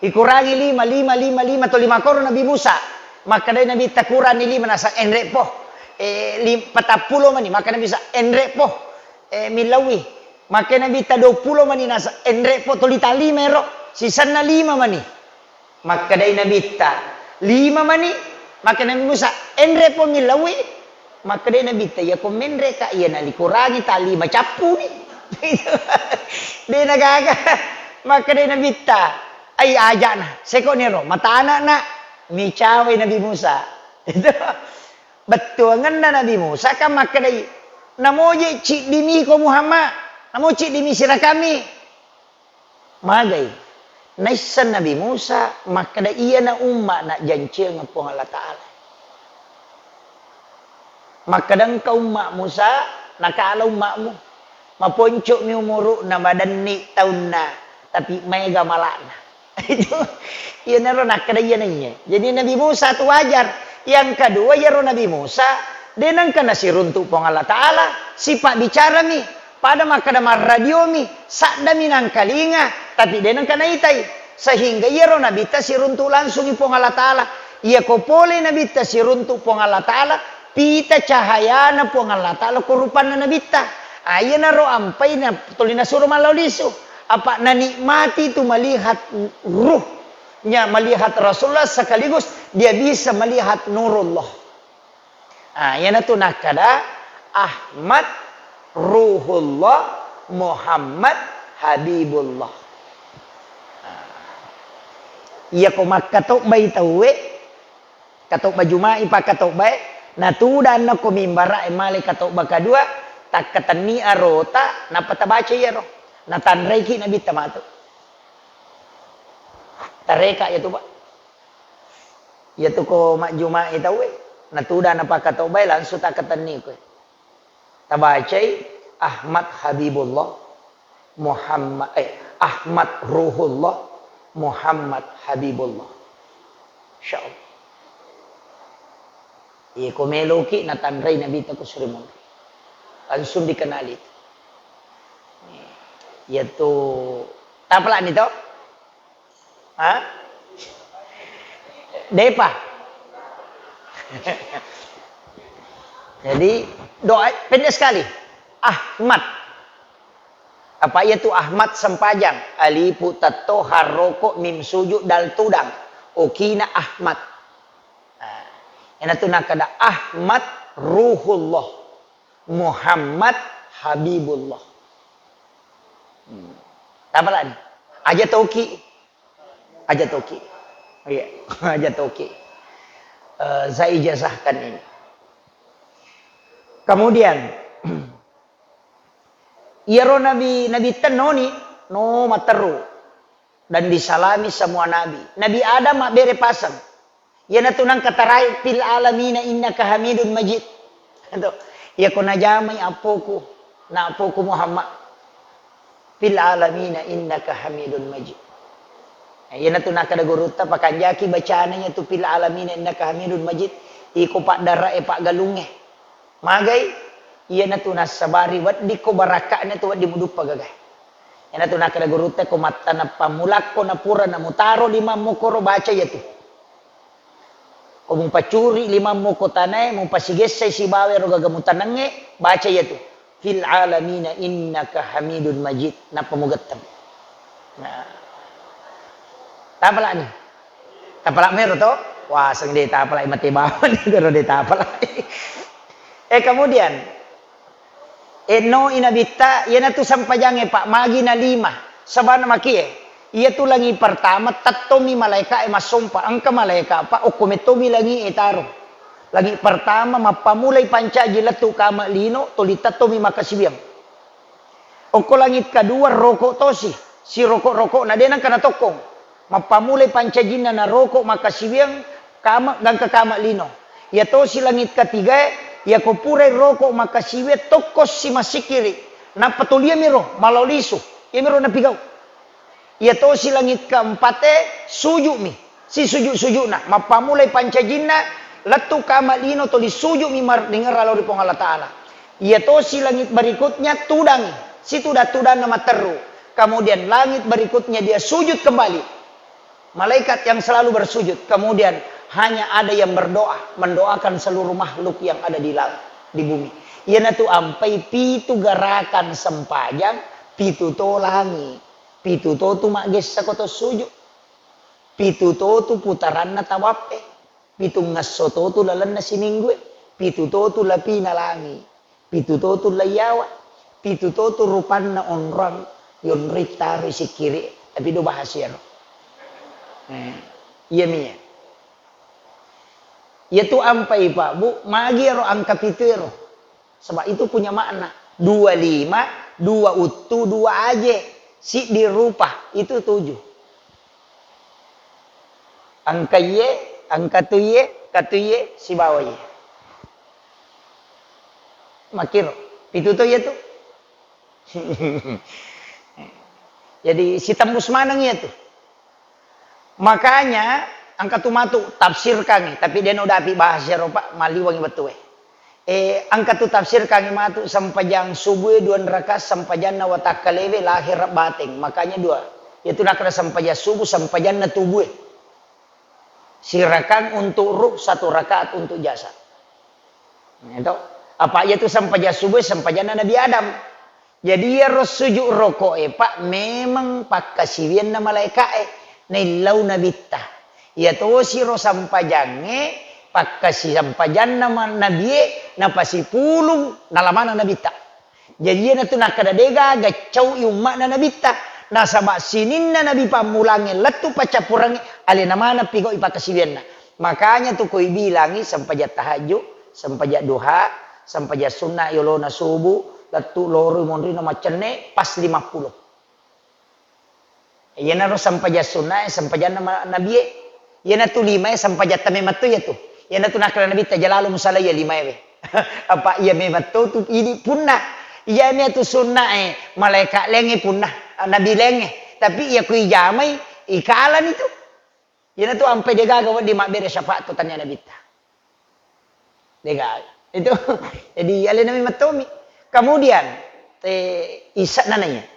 Ikurangi lima, lima, lima, lima, to lima koro Nabi Musa. Makkedai Nabitta, "Kuranni lima," nasa enre po. Eh, lim-, patappulo mani, maka Nabi sa enre po. Eh, millaui. Maka Nabitta dua puluh mani, nasa enre po, to lita lima ero. Sisanna lima mani. Makkedai Nabitta, "Lima mani." Maka Nabi Musa, "Enre po millaui." Makkedai Nabitta, "Iya ko menre ka, iya nalikurangi ta lima cappuni." De nagaga. Makkedai Nabitta, "Ai ajana, seko niro, matana na." Micawai Nabi Musa. Itu bettuangenna Nabi Musa kan makkedai, "Namoje ciddimi ko Muhammad, namo ciddimi sirakami." Magai. Naisseng Nabi Musa makkeda, "Iyana umma najjanciang Puang Allah Ta'ala." Makkeda, "Engka umma Musa, nakala ummamu. Maponco'mi umuru'na, madenni taunna, tapi maega mala'na." Itu. Iyanaro nakkeda iyana iye. Jadi Nabi Musa tu wajar. Yang kedua, iyaro Nabi Musa, de nengka nasiruntu Puang Allah Ta'ala, sipa bicarami. Pada makkeda marradiomi, saddami nangkalinga, tapi de nengka naitai. Sehingga iyaro Nabitta siruntu langsungi Puang Allah Ta'ala. Iyako pole Nabitta siruntu Puang Allah Ta'ala, pita cahayana Puang Allah Ta'ala ko rupanna Nabitta. Ah, iyanaro ampai na tuli nasuro mallau lisu. Apa nanikmati tu melihat ruhnya, melihat Rasulullah sekaligus dia bisa melihat nurullah. Ah, iyanatu nakkeda Ahmad Ruhullah, Muhammad Habibullah. Ah. Iyako makkatobbai tauwe, katobba Juma'i pakkatobbae, natudanna ko mimbara'e male katobba kadua, takkatenni arota, nappa tabaca iyaro. Natanraiki Nabitta matu. Tareka iyatu, Pak. Iyatu ko majjuma'i tauwe, natuda napakkatobbae langsung takkatenni koe. Tabacai Ahmad Habibullah, Muhammad, eh, Ahmad Ruhullah, Muhammad Habibullah. Insyaallah. Iya, ko meloki natanrai Nabitta ko suri monro. Langsung dikenali. Iyatu, tapalani to? Ha? Depa. Jadi, doa pendek sekali. Ahmad. Apa iyatu Ahmad sempajang? Alifu tetto, harroko, mim sujud, dal tudang. Okina Ahmad. Nah, iyanatu nakkeda Ahmad Ruhullah. Muhammad Habibullah. Hmm. Tapalani? Aja toki. Aja toki. Iya, aja toki. Eh, saya ijazahkan ini. Kemudian, iyaro nabi, Nabitta noni, no matteru. Dan disalami semua nabi. Nabi Adam mabbere paseng. Iyanatu nangka tarai, "Fil alamina innaka hamidun majid." Itu. Iyako najamai appoku, na appoku Muhammad. "Fil alamina innaka hamidun majid." Nah, iyanatu nakkeda gurutta, "Pakanjaki bacana iyatu fil alamina innaka hamidun majid, iko paddara'e paggalungnge." Magai, iyanatu nassabari weddikko barakka'na tu wedding muduppa gagae. Iyanatu nakkeda gurutta, ko mattana pammulakko napura namutaro limammu koro, baca iyatu. Ko mupacuri limammu ko tanae, mupasigessai sibawa ero gaga mutanengnge, baca iyatu. Fil alamina innaka hamidun majid. Nappa mugetteng. Nah. Tapalani. Tapala mero to? Wah, seng de tapalai, mate bawang ni, ero de tapalai. Eh, kemudian, eh, no i Nabitta, iyanatu sempajangnge, Pak, magi na lima. Sabana makie, iyatu langi pertama, tettomi malaika e massompa. Engka malaika, Pak, okko mettomi langi e taro. Langi pertama, mappamulai pancaji lettu kama lino, tuli tettomi makkasiwiang. Okko langit kadua roko tosi, siroko-rokona de nengka natokkong. Mappamulai pancajinna naroko makkasiwiang kama, gangka kama lino. Iya tosi langit katigae, iyako purai roko makkasiwiang tokko si massikkiri, nappa toliamiro malao lisu, iyamiro napigau. Iya tosi langit keempate, sujumi. Sisujud-sujudna, mappamulai pancajinna, lettu kama lino tuli sujumi mardengerra lao ri Puang Allah Ta'ala. Iya tosi langit berikutnya tudangi, situda-tudanna matteru. Kemudian langit berikutnya dia sujud kembali. Malaikat yang selalu bersujud. Kemudian hanya ada yang berdoa, mendoakan seluruh makhluk yang ada di laut, di bumi. Iyanatu ampai pitu gerakan sempajang, pitu to langi, pitu to tu maggessa ko to sujud. Pitu to tu putaranna tawappe, pitungngesso to tu lalenna siminggue, pitu to tu lapina langi, pitu to tu laiyawa, pitu to tu rupanna onrong yonroi taroi sikkiri, tapi do bahas iyaro. Eh, iya mi iya. Iyatu ampai, Pak, Bu, magi ero angka pitu ero. Sebab itu punya makna. Dua lima, dua uttu, dua aje. Siddi rupa, itu tujuh. Angka iye, angka tu iye, katu iye, sibawa iye. Makkiro, pitu to iyatu. Jadi, sitembus maneng iyatu. Makanya, engka tu matu tafsirkangngi, tapi de no dapi bahas ero, Pak, maliwangi wettue. Eh, engka tu tafsirkangngi matu sempajang subue dua rakaat sempajanna watakkalewe lahir bateng. Makanya dua. Yaitu nakkeda sempajang subuh, sempajanna tubue. Sirakang untuk ruh, satu rakaat untuk jasad. Itu. Apa iyatu sempajang subuh, sempajanna Nabi Adam. Jadi, iyaro sujud roko'e, Pak, memang pakkasiwianna malaika'e naillau nabitta. Iya tosiro sampajangnge, pakkasi-, sampajanna ma-, nabie, napasipulung nalamana nabitta. Jadi, iyanatu nakkeda, degaga cau'i umma'na nabitta. Nasaba sininna nabi pammulangnge lettu paccappurengnge, alena maneng pigau'i pakkasiwianna. Makanya tu koi bilangi sempajang tahajud, sempajang duha, sempajang sunna yolona subuh, lettu loroi monrino maccenne, pas lima puluh. Iyanaro sempajang sunnae, sempajanna ma-, nabie. Iyanatu limae sempajang tame metto iyatu. Iyanatu nakkeda nabitta, jalalo musalaiya limaewe. Apa iya memetto tu idi punna. Iya metu sunnae, malaika lengnge punna, nabi lengnge. Tapi iya kui jamai, ikalani tu. Iyanatu ampai degaga wedding mabbere syafaat ko tania nabitta. Degaga. Itu. Jadi alena memang tommi. Kemudian, eh, isa nananya.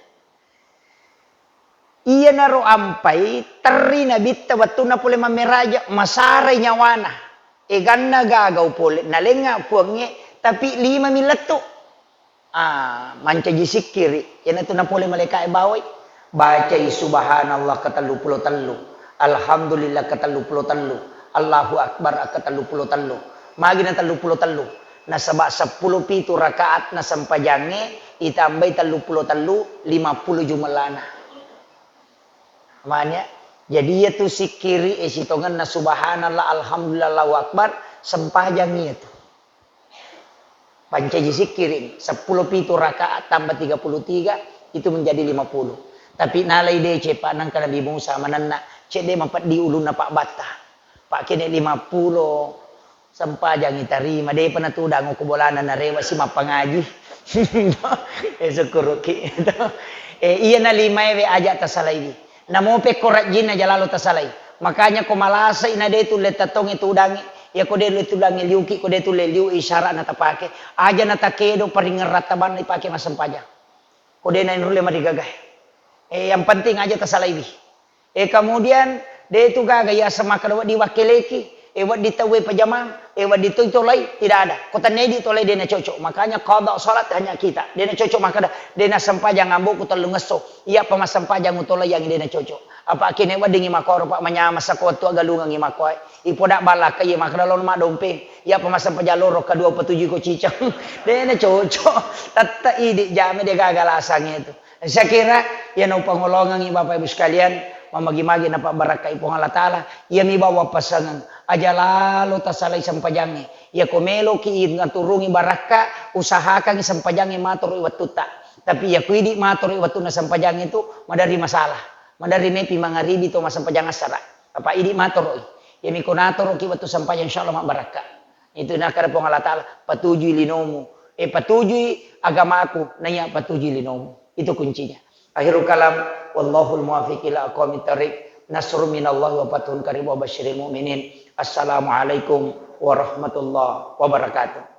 Iyanaro ampai terri nabitta wettunna pole mammeraja, masarai nyawana. Eganna gagau pole, nalengnga puangnge, tapi lima mi lettu. Ah, mancaji sikkiri, iyanatu napole malaika'e bawai. Bacai subhanallah ketellu pulo tellu, alhamdulillah ketellu pulo tellu, Allahu akbar ketellu pulo tellu. Magi na tellu pulo tellu? Nasaba seppulo pitu rakaat na sempajangnge, itambai tellu pulo tellu, lima puluh jumellana. Mania? Jadi iyatu sikkiri e sitongenna subhanallah, alhamdulillah, Allahu akbar, sempajang iyatu. Pancaji sikkiri, seppulo pitu rakaat tambah tiga puluh tiga, itu menjadi lima puluh. Tapi nalai deceng, Pak, nangka Nabi Musa manenna, cedde mapeddi ulunna Pak Batta. Pak, kene lima puluh, sempajangi tarima, depa natudang ko bolana narewa si mappangaji. Eh, sukkuruki. Eh, iya na limaewe aja tasalaiwi. Namo pekko rajinna jalalo tasalai. Makanya ko malasai na de tulle tatongi tudangi, ya ko de tulle tudangi liuki, ko de tulle liu isyarat na tapake. Aja na takedo paringerrang tabanna ipake massempajang. Ko de na nulle marigagae. Eh, yang penting aja tasalaiwi. Eh, kemudian, de tu gaga yaseng makkeda wedding wakkeleki, eh, wedding tauwe pajamang, eh, wedding tu tolai, tidak ada. Ko tennia idi tolai de nacocok. Makanya qada salat hanya kita. De nacocok makkeda, de nasempajang amboku tellungesso. Iyapa massempajang utolai yang de nacocok. Apa kene weddingi makoro, Pak, manyameng sako wettu agalungengi makkoe. Ipoda ballakka iye makkeda lo maddompeng. Iyapa massempajang loro kedua petuju ko ciceng. De nacocok. Tette idi jame de gaga lasang itu. Saya kira, iyana upangolongengngi Bapak Ibu sekalian, mamagi-magi napabbarakkai Puang Allah Ta'ala, iyami bawang pasengeng, aja lalo tasalai sempajangnge. Iyako meloki naturungi barakka, usahakangngi sempajangnge matoro i wettutta. Tapi iyako idi matoro i wettunna sempajangnge tu, maderri masalah. Maderri mepi mangaribi to massempajang assara. Apa idi matoro i. Iyami ko natoroki wettu sempajang, insya Allah mabbarakka. Itu nakkeda Puang Allah Ta'ala, patujui linomu. Eh, patujui agamaku, naiya patujui linomu. Itu kuncinya. Akhirul kalam, wallahul muwaffiq ila aqwamit thariq. Nasrun minallahi wa fathun qarib wa basyiril mu'minin. Assalamualaikum warahmatullahi wabarakatuh.